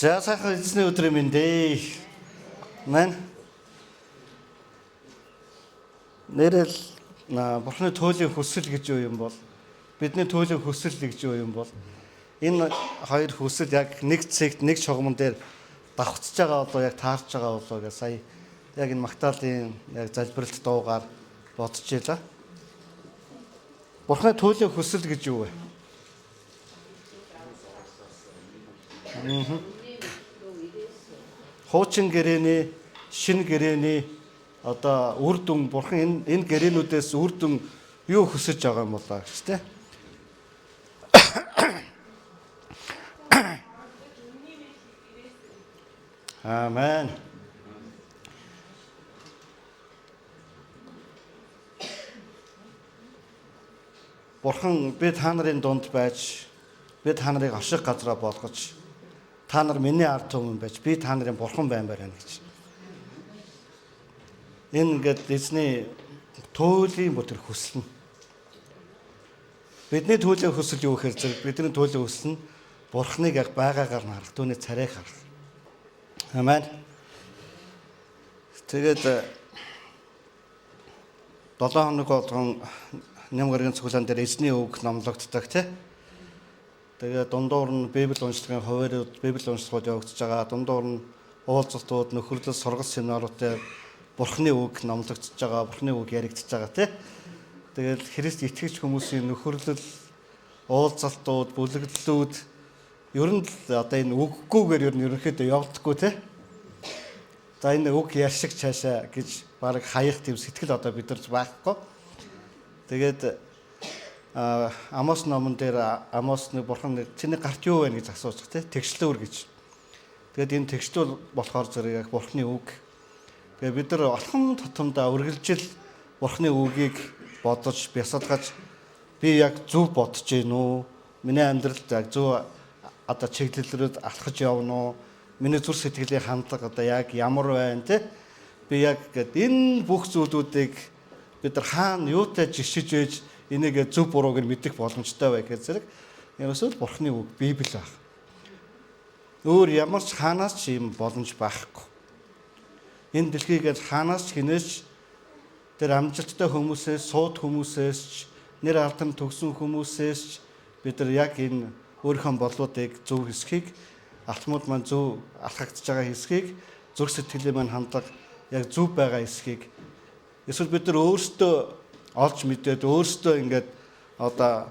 За сайхан эзний өдөр юм дээ. Мэн. Нэрэл Бурхны туйлын хүсэл гэж юу юм бол бидний туйлын хүсэл гэж юу юм бол энэ хоёр хүсэл яг нэг цэгт нэг шугамн дээр давхцаж байгаа болоо яг таарч байгаа болоо гэж сая яг энэ Магдалины яг залбиралт дуугаар бодож илаа. Бурхны туйлын хүсэл гэж юу вэ? Хуучин гэрээний, шинэ гэрээний одоо үр дүн бурхан энэ гэрээнүүдээс үр дүн юу хүсэж байгаа юм болоо гэж тэ. Амен. Бурхан би та нарын дунд байж би та нарыг ашиг газраа болгож та нар миний ард түмэн байж би та нарын бурхан баймаар байна гэж. Энэ ингээд эзний туйлын бүр тэр хүсэл нь. Бидний туйлын хүсэл юу гэхээр зэрэг бидний туйлын хүсэл нь бурхныг яг байгаагаар нь харах, түүний царайг харах. Амен. Тэгээд 7 хоног болгон Ням гарагийн цуглаан дээр эзний үг номлогддог тий. Тэгээд дундуур нь Библи уншлагын хуваарьуд, Библи уншлагууд явагдаж байгаа. Дундуур нь уулзалтууд, нөхөрлөл, сургалт семинаруудаар Бурхны үг номлогдож байгаа, Бурхны үг яригдж байгаа тий. Тэгээд Христ итгэгч хүмүүсийн нөхөрлөл, уулзалтууд, бүлэглэлүүд ер нь л одоо энэ үггүйгээр ер нь ерөнхийдөө явагдаггүй тий. За энэ үг ярьшиг цаашаа гэж баг хаях тийм сэтгэл одоо бидэрч байхгүй. Тэгээд Амос номон дээр Амос нэг бурхан нэг чиний гарт юу вэ гэж асуучих тий. Тэгшлүүр гэж. Тэгээд энэ тэгшлүүр болохоор зэрэг яг бурхны үг. Тэгээд бид нар алхам тутамдаа үргэлжил бурхны үгийг бодож бясалгаж би яг зөв бодож гин үү? Миний амьдралд яг зөв одоо чиглэл рүү алхаж явна уу? Миний зүр сэтгэлийн хандлага одоо яг ямар байна те? Би яг гэд энэ бүх зүйлүүдийг бид нар хаана юутай жишиж ээж энийг зөв бурууг нь мэдэх боломжтой бай гэхээр зэрэг ерөөсөө л бурхны үг Библи баг. Өөр ямар ч хаанаас ч юм боломж байхгүй. Энэ дэлхийгээр хаанаас ч хинээс ч тэр амжилттай хүмүүсээс, сууд хүмүүсээс ч, нэр алдан төгсөн хүмүүсээс ч бид нар яг энэ өөрийнхөө бодлуудыг зөв хэсгийг, алтмууд маань зөв алхагдж байгаа хэсгийг, зүрх сэтгэлийн маань хандлага яг зөв байгаа хэсгийг эсвэл бид нар өөрсдөө олж мэдээд өөрсдөө ингээд одоо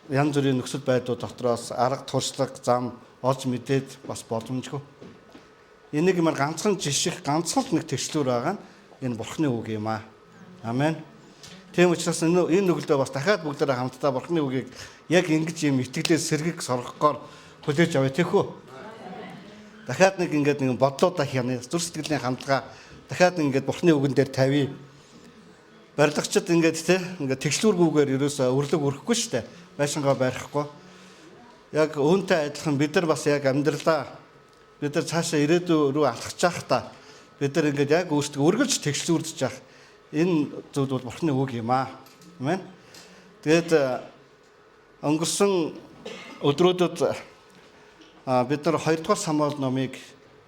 янз бүрийн нөхцөл байдлууд дотроос арга туршлага зам олж мэдээд бас боломжгүй. Энийг маань ганцхан жиших, ганцхан л нэг тэгшлүүр байгаа нь энэ Бурхны үг юм аа. Амен. Тийм учраас энэ нүгэлдээ бас дахиад бүгдээрээ хамтдаа Бурхны үгийг яг ингэж юм итгэлээр сэргэг соргохгоор хүлээж авъя тийх үү? Дахиад нэг ингээд нэг бодлуудаа хянаа. Зүр сэтгэлийн хандлага дахиад ингээд Бурхны үгэн дээр тавья. Барилгачид ингээд те ингээд тэгшлүүргүүгээр ерөөсөө өрлөг өрөхгүй шүү дээ. Байшингаа барихгүй. Яг үүнтэй адилхан бид нар бас яг амьдралаа бид нар цаашаа ирээдүй рүү алхаж байхдаа бид нар ингээд яг өөрсдөө үргэлж тэгшлүүрдэж явах. Энэ зүйл бол Бурхны үг юм аа. Амен. Тэгээд өнгөрсөн өдрүүдэд бид нар 2 дугаар Самуэль номыг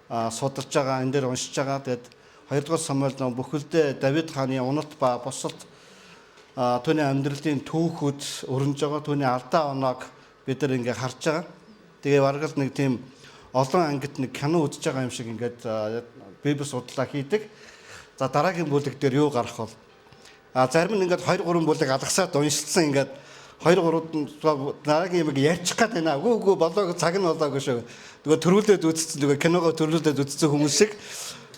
судалж байгаа, энэ дээр уншиж байгаа. Тэгээд 2 дугаар Самуэль ном бүхэлдээ Давид хааны уналт ба босолт түүний амьдралын түүхүүд өрнөж байгаа, түүний алдаа оноог бид нар ингээ харж байгаа. Тэгээ бараг л нэг тийм олон ангид нэг кино үзэж байгаа юм шиг ингээд Библи судлаа хийдэг. За дараагийн бүлэг дээр юу гарах вэ? Зарим нь ингээд 2 3 бүлэг алгасаад уншилсан ингээд 2 3 дараагийн юм ярьчих гээд байна. Үгүй болоог цаг нь болоогүй шүү. Тэгээ төрүүлээд үзсэн, тэгээ киногоо төрүүлээд үзсэн хүмүүс шиг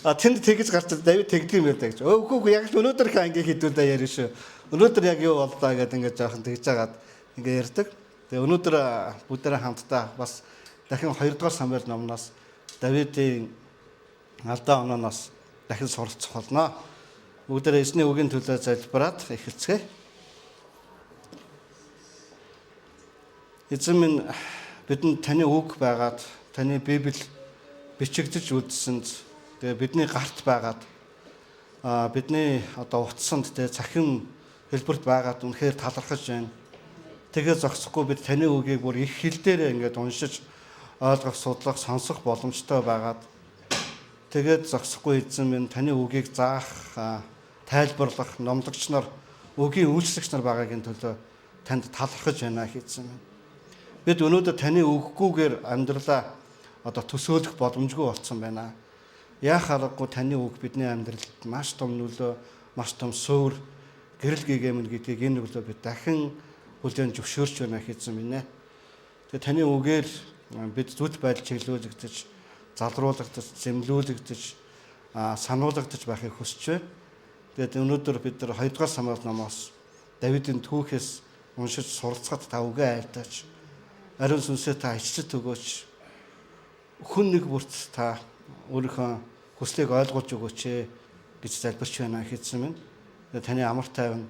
тэнд тэгж гарч Давид тэгдэг юм ярьдаг гэж. Үгүй яг л өнөөдөр ангийн хэдүүлээ ярина шүү. Өнөөдөр яг юу боллоо гэдээ ингээд жоохон тэгж жагаад ингээд ярьдаг. Тэгээ өнөөдөр бүгдээрээ хамтдаа бас дахин 2 дугаар Самуэль номноос Давидын алдаа ононоос дахин суралцах болно. Бүгдээрээ эзний үгийн төлөө залбираад эхэлцгээе. Эзэн минь бидэнд таны үг байгаад, таны Библи бичигдэж үлдсэнд, тэгээ бидний гарт байгаад, бидний одоо утсанд тэгээ цахим хэлбэрт байгаад үнэхээр талархаж байна. Тэгээ зогсохгүй бид таны үгийг бүр их хэл дээрээ ингээд уншиж ойлгох, судлах, сонсох боломжтой байгаад тэгээд зогсохгүй эзэн минь таны үгийг заах, тайлбарлах номлогч нар, үгийн үйлчлэгч нар байгаагийн төлөө танд талархаж байна эзэн минь. Бид өнөөдөр таны үггүйгээр амьдралаа одоо төсөөлөх боломжгүй болсон байна. Яах аргагүй таны үг бидний амьдралд маш том нөлөө, маш том суурь гэрэл гэгээмэн гэдгийг энэ өглөө бид дахин хүлээн зөвшөөрч байна эзэн минь ээ. Тэгээ таны үгээр бид зүт байдал чиглүүлэгдэж, залруулагдаж, зэмлүүлэгдэж, сануулгадаж байхыг хүсэж байна. Тэгээд өнөөдөр бид нар 2 дугаар Самуэль номоос Давидын түүхээс уншиж суралцахад та үгээ айлтаач. Ариун сүнсээ та иччит өгөөч. Хүн нэг бүрт та өөрийнхөө хүслийг ойлгуулж өгөөч гэж залбирч байна эзэн минь. Тэгээд таны амар тайван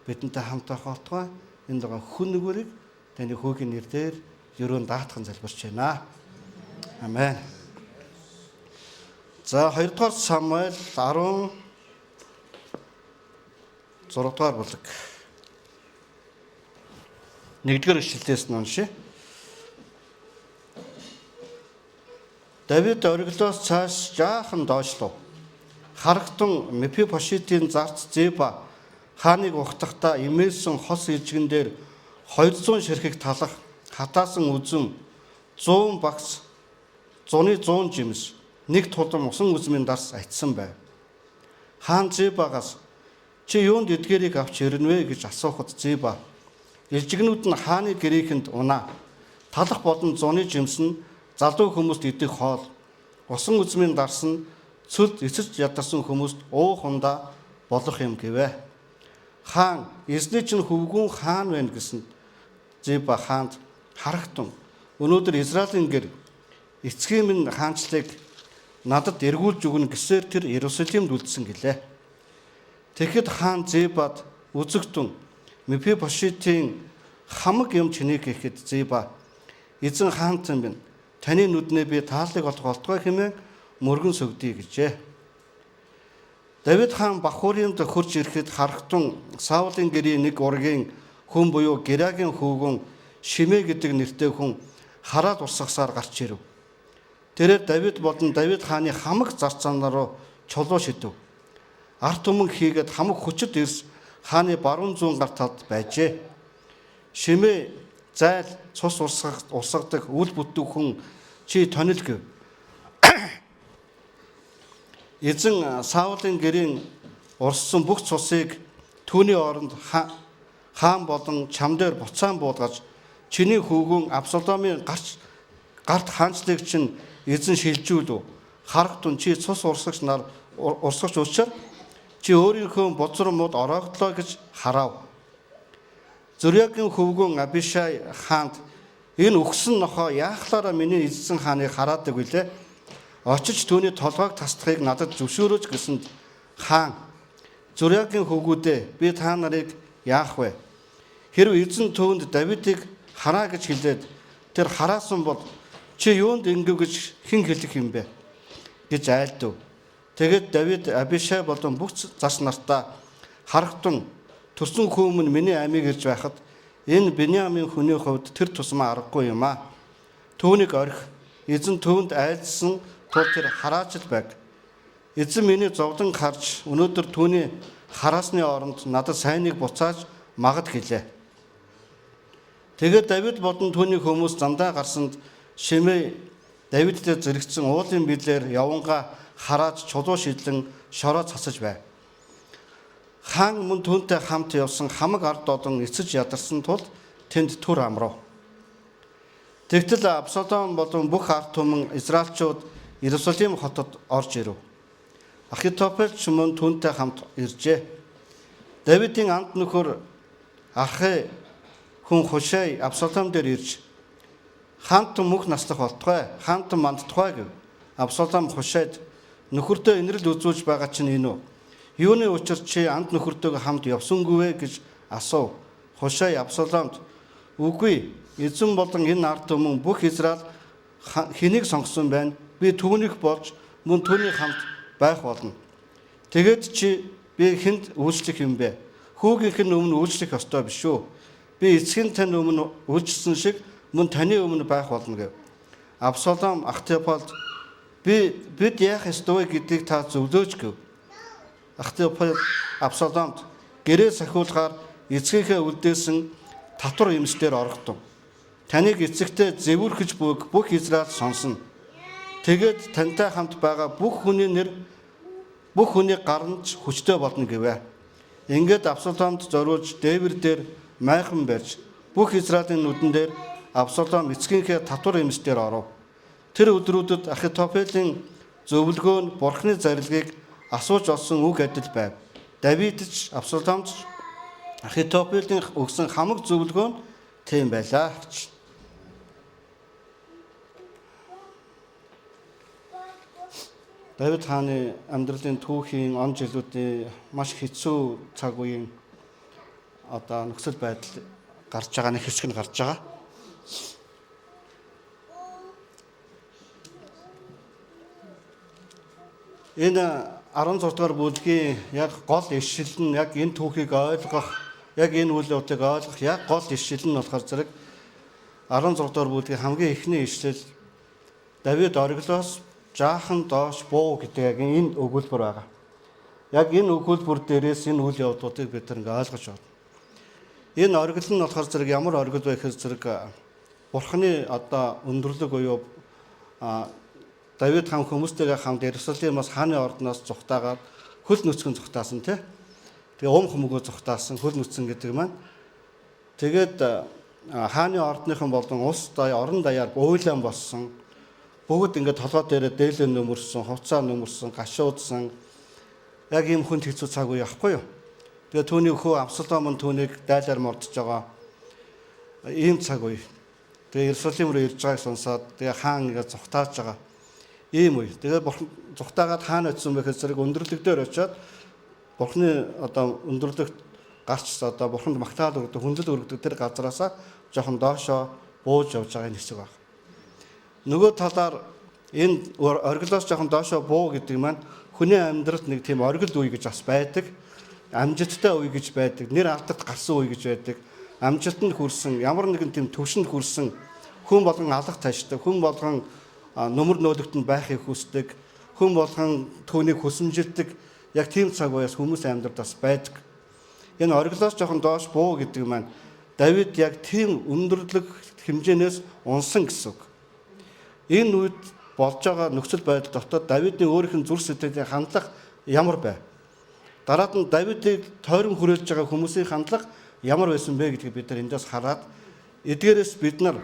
бидэнтэй хамт байх болтугай. Энд байгаа хүн нэг бүрийг таны хүүгийн нэрээр ерөөн даатхан залбирч байна. Амен. За 2 дугаар Самуэль 16 дугаар бүлэг. 1-р ишлэлээс нь уншъя. Давид ориглоос цааш жаахан доошлов. Харагтун Мепибошитийн зарц Зеба хааныг ухтахдаа имээсэн хос илжигэн дээр 200 ширхэг талах хатаасан үзэн 100 багц зуны 100 жимс нэг тулам усан үзмийн дарс атсан байв. Хаан Зебагаас чи юунд эдгээрийг авч ирнэ вэ гэж асуухад Зеба илжигнүүд нь хааны гэрээхэнд унаа. Талах болон зуны жимс нь залуу хүмүүст идэх хоол, усан үзмийн дарс нь цөлд эцэж ядарсан хүмүүст уух ундаа болох юм гэвэ. Хаан эзний чинь хөвгүүн хаан байна гэсэн Зеба хаанд харагтун өнөөдөр Израилийн гэр эцгийн минь хаанчлыг надад эргүүлж өгнө гэсээр тэр Иерусалимд үлдсэн гэлээ. Тэгэхэд хаан Зебад үзэгтэн Мепибошитийн хамаг юм чиний гэхэд Зеба эзэн хаантан минь таны нүднээ би тааллыг олох болтугай хэмээн мөргөн сөгдий гэжээ. Давид хаан Бахуримд хурж ирэхэд харагтун Саулын гэрийн нэг ургийн хүн буюу Герагийн хүүгэн Шимэ гэдэг нэртэй хүн хараад урсгасаар гарч ирэв. Тэрээр Давид болон Давид хааны хамаг зар цанаар руу чулуу шидэв. Ард түмэн хийгээд хамаг хүчит ирс хааны баруун зүүн гар талд байжээ. Шимэ зайл цус урсгадаг үл бүтдэг хүн чи тонил гэв. Эзэн Саулын гэрийн урссан бүх цусыг түүний оронд хаан болон чам дээр буцаан буулгаж чиний хүүгэн Абсаломын гарт хаанчлыг чинь эзэн шилжүүлв. Харагтун чи цус урсгагч нар урсгагч учраас чи өөрийнхөө бузар мууд ороогдлоо гэж харав. Зөрьягийн хөвгөн Абишай хаанд энэ үхсэн нохоо яахлаараа миний эзэн хааныг хараадаг билээ. Очиж түүний толгойг тасдахыг надад зөвшөөрөөч гэсэнд хаан Зөрьягийн хөвгүүдээ би та нарыг яах вэ? Хэрв эзэн түүнд Давидыг хараа гэж хэлээд тэр хараасан бол чи юунд ингэв гэж хэн хэлэх юм бэ гэж айлдав. Тэгээд Давид Абишай болон бүх зас нартаа харагтун төрсөн хүмүүн миний амийг ирж байхад энэ Бениамин хүний хувьд тэр тусмаа аргагүй юм аа. Түүнийг орхи эзэн түүнд айлдсан тул тэр харааж л байг. Эзэн миний зовлон харж өнөөдөр түүний хараасны оронд надад сайныг буцааж магад гэлээ. Тэгээд Давид болон түүний хүмүүс замдаа гарсанд Шимэй Давидтэй зэрэгцэн уулын билээр явангаа харааж чулуу шидлэн шороо цацаж байв. Хаан мөн түүнтэй хамт явсан хамаг ард олон эцэж ядарсан тул тэнд түр амрав. Тэгтэл Абсалом болон бүх ард түмэн Израильчууд Иерусалим хотод орж ирэв. Ахитофел ч мөн түүнтэй хамт иржээ. Давидын анд нөхөр Архи хүн Хушай Абсалом дээр ирж хаантан мөнх наслах болтугай, хаантан мандтугай гэв. Абсалом Хушайд нөхөртөө инрэл үзүүлж байгаа чинь энэ үү? Юуны учир чи анд нөхөртөөгөө хамт явсангүй вэ гэж асуув. Хушай Абсаломд үгүй, эзэн болон энэ ард түмэн бүх Израиль хэнийг сонгосон байна? Би түүнийх болж мөн түүний хамт байх болно. Тэгээд чи би хүнд үйлчлэх юм бэ? Хүүгийнх нь өмнө үйлчлэх ёстой биш үү? Би эцгийн тань өмнө үйлчилсэн шиг мөн таны өмнө байх болно гэв. Абсалом Ахитофелд бид яах ёстой вэ гэдгийг та зөвлөөч гэв. Ахитофел Абсаломд гэрээ сахиулахаар эцгийнхээ үлдээсэн татвар эмсдээр орогдов. Таныг эцэгтэй зэвүүрхэж буйг бүх Израиль сонсно. Тэгээд тантай хамт байгаа бүх хүний нэр бүх хүний гаранч хүчтэй болно гэвэ. Ингээд Абсаломд зориулж дээвэр дээр майхан барьж бүх Израилийн нүдэн дээр Абсалом эцгийнхээ татвар эмсдээр оров. Тэр өдрүүдэд Ахитофелийн зөвлөгөө нь Бурхны зарилгийг асууж олсон үг адил байв. Давид ч Абсаломд ч Ахитофелийн өгсөн хамаг зөвлөгөө нь тийм байлаа гэж. Давид хааны амьдралын түүхийн он жилүүдийн маш хэцүү цаг үеийн одоо нөхцөл байдал гарч байгаа нэг хэсэг нь гарч байгаа. Энэ 16 дугаар бүлгийн яг гол ишил нь яг энэ түүхийг ойлгох, яг энэ үйл явдлыг ойлгох яг гол ишил нь болохоор зэрэг 16 дугаар бүлгийн хамгийн эхний ишлэл Давид ориглоос жаахан доош буу гэдэг яг энэ өгүүлбэр байгаа. Яг энэ өгүүлбэр дээрээс энэ үйл явдлуудыг бид нар ингээ ойлгож байна. Энэ оргил нь болохоор зэрэг ямар оргил вэ гэхээр зэрэг Бурхны одоо өндөрлөг буюу Давид хаан хүмүүстэйгээ хамт Иерусалимаас хааны ордноос зүхтаагаад хөл нүцгэн зүхтаасан тий. Тэгээ ум хүмүүгөө зүхтаасан хөл нүцгэн гэдэг маань. Тэгээд хааны ордныхан болон улс даяар орон даяар уйлан болсон. Бүгд ингээд толгой дээрээ дээлэн нөмөрсөн, хувцаа нөмөрсөн, гашуудсан. Яг ийм хүнд хэцүү цаг үе явахгүй юу? Тэгээ түүний хөө Абсалом нь түүнийг дайлаар мордож байгаа ийм цаг үе. Тэгээ Иерусалим руу ирж байгааг сонсоод тэгээ хаан ингээд зүхтааж байгаа ийм үе. Тэгээ бурхан зүхтаагаад хаана очисон бэ гэхээр зэрэг өндөрлөг дээр очиод бурханы одоо өндөрлөгт гарч одоо бурханд магтаал өргөдөг, хүндлэл өргөдөг тэр газараасаа жоохон доошоо бууж явж байгаа хэсэг баг. Нөгөө талаар энэ оргилоос жоохон доошоо буу гэдэг маань хүний амьдралд нэг тийм оргил үе гэж бас байдаг. Амжилттай үе гэж байдаг. Нэр алдарт гарсан үе гэж байдаг. Амжилтанд хүрсэн, ямар нэгэн тийм төвшөнд хүрсэн хүн болгон алга ташдаг, хүн болгон нүмер нөөлөгтөнд байхыг хүсдэг, хүн болгон түүнийг хүсэмжилдэг яг тийм цаг уяас хүмүүс амьдралд бас байдаг. Энэ ориглоос жоохон доош буу гэдэг маань Давид яг тийм өндөрлөг хэмжээнээс унсан гэсэн үг. Энэ үед болж байгаа нөхцөл байдал дотор Давидын өөрийнх нь зүрх сэтгэлийн хандлага ямар байв? Дараад нь Давидыг тойрон хүрээлж байгаа хүмүүсийн хандлага ямар байсан бэ гэдгийг бид нар эндээс хараад эдгээрээс бид нар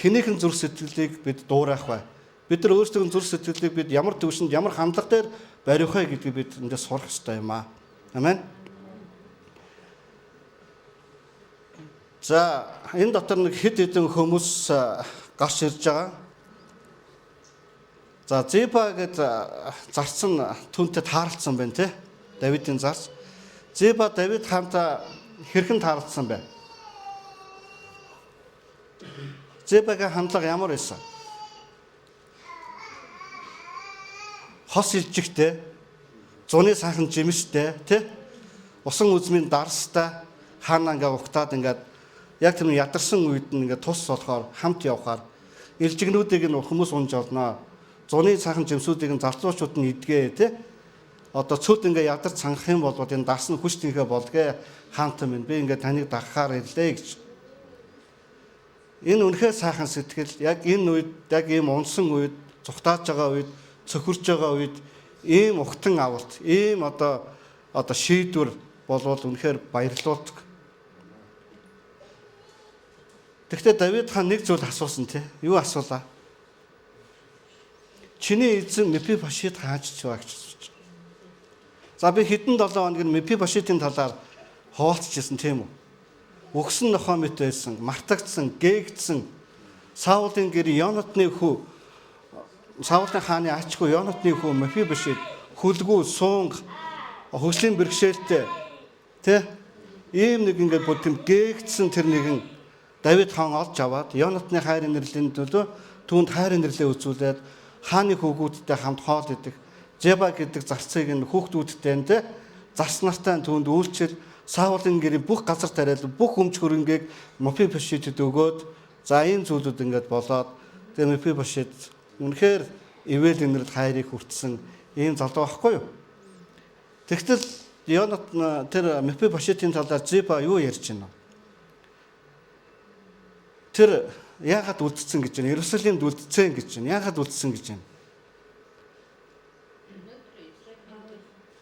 хэнийхэн зүрх сэтгэлийг бид дуурайх вэ? Бид нар өөрсдийн зүрх сэтгэлийг бид ямар төвшөнд ямар хандлага дээр барих вэ гэдгийг бид эндээс сурах ёстой юм аа. Амен. За энэ дотор нэг хэд хэдэн хүмүүс гарч ирж байгаа. За Зиба гэд зарц нь түүнтэй тааралцсан байна те. Давидын зарц. Зиба Давид хаантай хэрхэн тааралцсан бэ? Зибагийн хандлага ямар байсан? Хос илжигтэй, зуны сайхан жимстэй, тэ? Усан үзмийн дарстай хаана ингээ угтаад ингээд яг тэр ядарсан үед нь ингээ тус болохоор хамт явхаар илжигнүүдийг нь хүмүүс унж олноо. Зуны сайхан жимсүүдийг нь зарцуучууд нь идгээ, тэ? Одоо цөд ингээ ядарч цангах юм бол энэ дарс нь хүч тэнхээ болдгээ хаантай минь би ингээ таныг дагахаар ирлээ гэж. Энэ үнэхээр сайхан сэтгэл яг энэ үед яг ийм унсан үед зүхтааж байгаа үед цөхөрж байгаа үед ийм ухтан авалт ийм одоо шийдвэр болвол үнэхээр баярлуулдаг. Тэгэхдээ Давид хаан нэг зүйл асуусан тий. Юу асуулаа? Чиний эзэн Мепибошет хааж ч вэ гэж асууж. За би хэдэн 7 хоног Мепибошетийн талаар хуваалцчихсан тийм үү? Өгсөн нохоо мэт байсан, мартагдсан, гээгдсэн Саулын гэр Йонатны хүү, Саулын хааны ач хүү Йонатны хүү Мепибошет хүлгүү, суунг, хөгжлийн бэрхшээлтэй тэ ийм нэг ингээд бүр тийм гээгдсэн тэр нэгэн Давид хаан олж аваад Йонатны хайр инэрлийн төлөө түүнд хайр инэрлээ үзүүлээд хааны хүүгүүдтэй хамт хоол идэх Зеба гэдэг зарцыг нь хүүхдүүдтэй нь тэ зарц нартай түүнд үйлчил Саулын гэрийн бүх газар тариал бүх өмч хөрөнгийг Мепибошетэд өгөөд за ийм зүйлүүд ингээд болоод Тэгээ Мефибошет үнэхээр ивэл инрэл хайрыг хүртсэн ийм залуу байхгүй юу? Тэгтэл Йонатан тэр Мефибошетийн талаар Зиба юу ярьж байна вэ? Тэр яагаад үлдсэн гэж байна? Иерусалимд үлдсэн гэж байна. Яагаад үлдсэн гэж байна?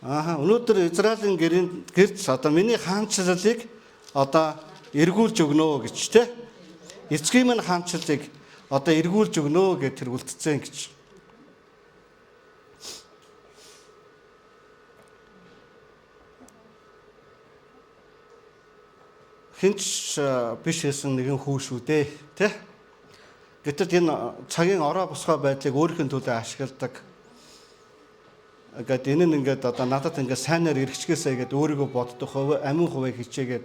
Аа, өнөөдөр Израилийн гэрийн гэрч одоо миний хаанчлалыг одоо эргүүлж өгнө гэж тэ. Эцгийн минь хаанчлалыг одоо эргүүлж өгнө гэж тэр үлдсэн гэж. Хинч биш хийсэн нэгэн хүү шүү дээ, тэ? Гэтэл энэ цагийн ороо босгой байдлыг өөрийнх нь төлөө ашигладаг. Ингээд энэ нь ингээд одоо надад ингээд сайнаар эргэчгээсэй гэд өөрийгөө боддог хувь амин хувийг хичээгээд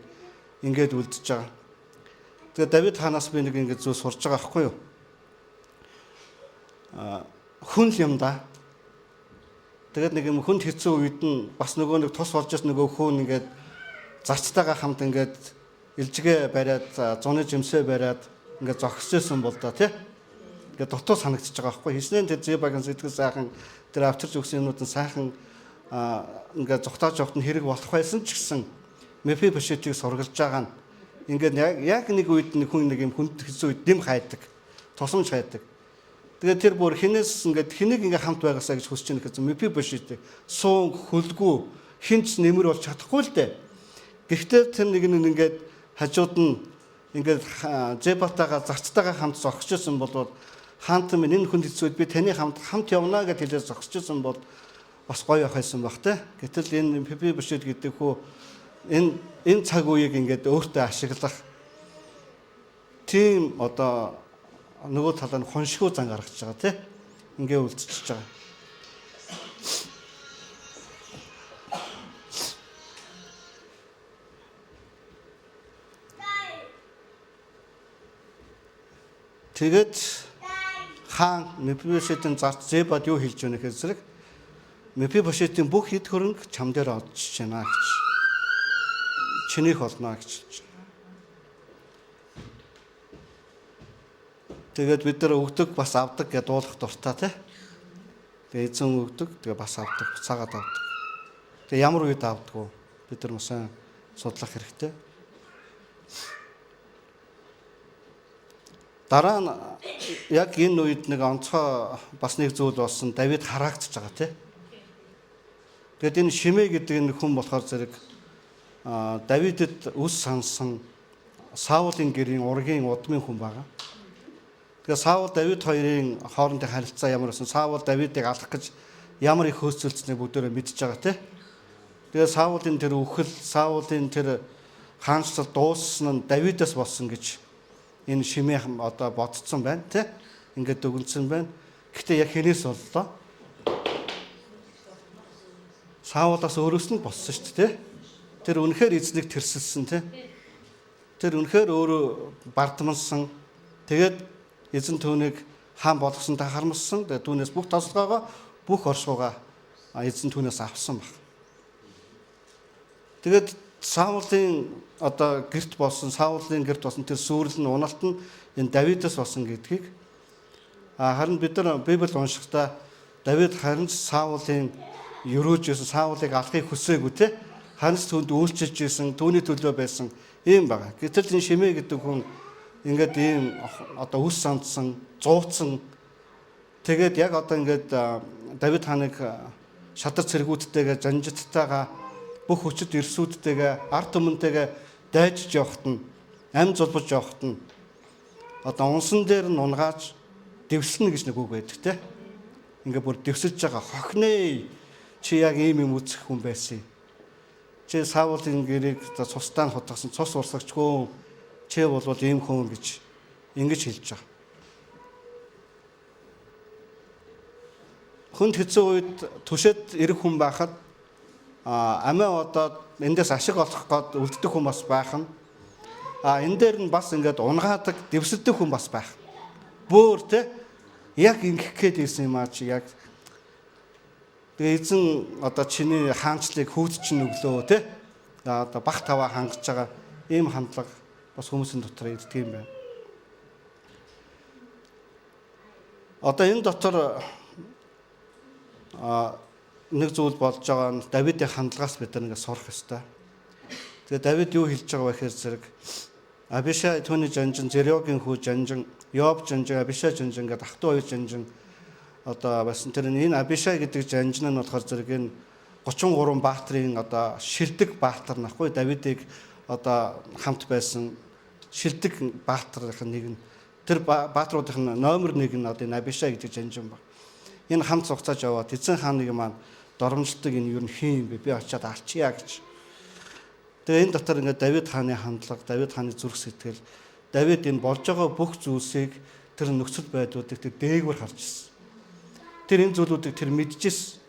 ингээд үлдэж байгаа. Тэгээ Давид хаанаас би нэг ингээд зүйл сурж байгаа байхгүй юу? Аа, хүн л юм да. Тэгээд нэг юм хүнд хэцүү үед нь бас нөгөө нэг тус болж байсан нөгөө хүн ингээд зарцтайгаа хамт ингээд илжгээ бариад зуны жимсээ бариад ингээд зогсож исэн бол да тий. Ингээд дутуу санагдчихж байгаа байхгүй. Хичнээн тэр Зебагийн сэтгэл сайхан тэр авчирч өгсөн юмнууд нь сайхан ингээд зугтааж явахт нь хэрэг болох байсан ч гэсэн Мефибошетийг сургалж байгаа нь ингээд яг нэг үед нэг хүн нэг юм хүнд хэцүү үед дэм хайдаг. Тусламж хайдаг. Тэгээд тэр бүр хинээс ингээд хэнийг ингээд хамт байгаасаа гэж хүсэж байгаа гэсэн Мефибошет суун хөлгүй хинч нэмэр болж чадахгүй л дээ. Гэхдээ тэр нэг нь ингээд хажууд нь ингээд Зебатагаа зарцтайгаа хамт зогсож исэн бол хаант минь энэ хүнд хэцүү үед би таны хамт хамт явна гэж хэлээ зогсож исэн бол бас гоё явах байсан баг те. Гэтэл энэ Мефибошет гэдэг хүү энэ цаг үеийг ингээд өөртөө ашиглах тийм одоо нөгөө талаа нь хоншгүй зан гаргаж байгаа тий. Ингээ үлдчихэж байгаа. Тэгээд хаан Мефибошетийн зарц Зебад юу хэлж байна гэхээр зэрэг Мефибошетийн бүх эд хөрөнгө чам дээр одчих байна гэж. Чинийх болно гэж хэлж байна. Тэгээд бид нар өгдөг бас авдаг гэж дуулах дуртай тий. Тэгээд эзэн өгдөг, тэгээ бас авдаг, буцаагаад авдаг. Тэгээ ямар үед авдаг вэ? Бид нар сайн судлах хэрэгтэй. Дараа нь яг энэ үед нэг онцгой бас нэг зүйл болсон. Давид хараагдчихж байгаа тий. Тэгээд энэ Шимей гэдэг энэ хүн болохоор зэрэг Давидэд үс сансан Саулын гэрийн ургийн удмын хүн байгаа. Тэгээ Саул Давид хоёрын хоорондын харилцаа ямар байсан? Саул Давидыг алах гэж ямар их хөөцөлдсөнийг бүгдээрээ мэдж байгаа тий. Тэгээ Саулын тэр үхэл, Саулын тэр хаанчлал дууссан нь Давидаас болсон гэж энэ Шимей одоо бодцсон байна тий. Ингээд дүгнсэн байна. Гэхдээ яг хэнээс боллоо? Саулаас өөрөөс нь болсон шүү дээ тий. Тэр үнэхээр эзнийг тэрсэлсэн тий. Тэр үнэхээр өөрөө бардамнсан. Тэгээд эзэн түүнийг хаан болгосонтой харамссан. Тэгээд түүнээс бүх тослогоогоо, бүх оршихуйгаа эзэн түүнээс авсан баг. Тэгээд Саулын одоо гэрт болсон, Саулын гэрт болсон тэр сүрэл нь уналт нь энэ Давидаас болсон гэдгийг харин бид нар Библи уншихдаа Давид харин ч Саулын өрөөж исэн, Саулыг алахыг хүсээгүй те. Харин ч түүнд үйлчилж исэн, түүний төлөө байсан ийм байгаа. Гэтэл энэ Шимей гэдэг хүн ингээд ийм одоо үс сандсан, зууцсан. Тэгээд яг одоо ингээд Давид хааныг шатар цэргүүдтэйгээ, жанжиттайгаа, бүх хүчит эрсүүдтэйгээ, ард түмэнтэйгээ дайжж явахт нь, амь зулбаж явахт нь одоо унсан дээр нь унгааж дэвслэнэ гэж нэг үг байдаг те. Ингээд бүр дэвсэж байгаа хохнэ. Чи яг ийм юм үзэх хүн байсан. Чи Саулын гэрийг цустаа хутгасан цус урсгачгүй. Чи болвол ийм хүн гэж ингэж хэлж байгаа. Хүнд хэцүү үед түшээд ирэх хүн байхад амиа одоод эндээс ашиг олох гээд үлддэг хүн бас байх нь. Энэ дээр нь бас ингээд унгаадаг, дэвсэлдэг хүн бас байх. Бөөр те яг ингэх гээд ирсэн юм аа чи яг. Тэгээ эзэн одоо чиний хаанчлыг хүүд чинь өглөө те. Одоо бах таваа хангаж байгаа ийм хандлага бас хүмүүсийн дотор ирдэг юм байна. Одоо энэ дотор нэг зүйл болж байгаа нь Давидын хандлагаас бид нар ингээд сурах ёстой. Тэгээ Давид юу хэлж байгаа вэ гэхээр зэрэг Абишай түүний жанжин, Зериогийн хүү жанжин, Йоб жанжин, Абишай жанжин гэдэг ах トゥ хоёр жанжин одоо байсан. Тэр энэ Абишай гэдэг жанжин нь болохоор зэрэг энэ 33 баатрын одоо шилдэг баатар нахгүй Давидыг одоо хамт байсан шилдэг баатрын нэг нь тэр баатруудын номер 1 нь одоо энэ Абишай гэдэг жанжин баг. Энэ хамт цугцааж яваад эзэн хааныг маань доромжлдог энэ юу хийн юм бэ? Би очиад алчия гэж. Тэгээ энэ дотор ингээд Давид хааны хандлага, Давид хааны зүрх сэтгэл, Давид энэ болж байгаа бүх зүйлсийг тэр нөхцөл байдлуудыг тэр дээгүүр харж ирсэн. Тэр энэ зүйлүүдийг тэр мэдчихсэн.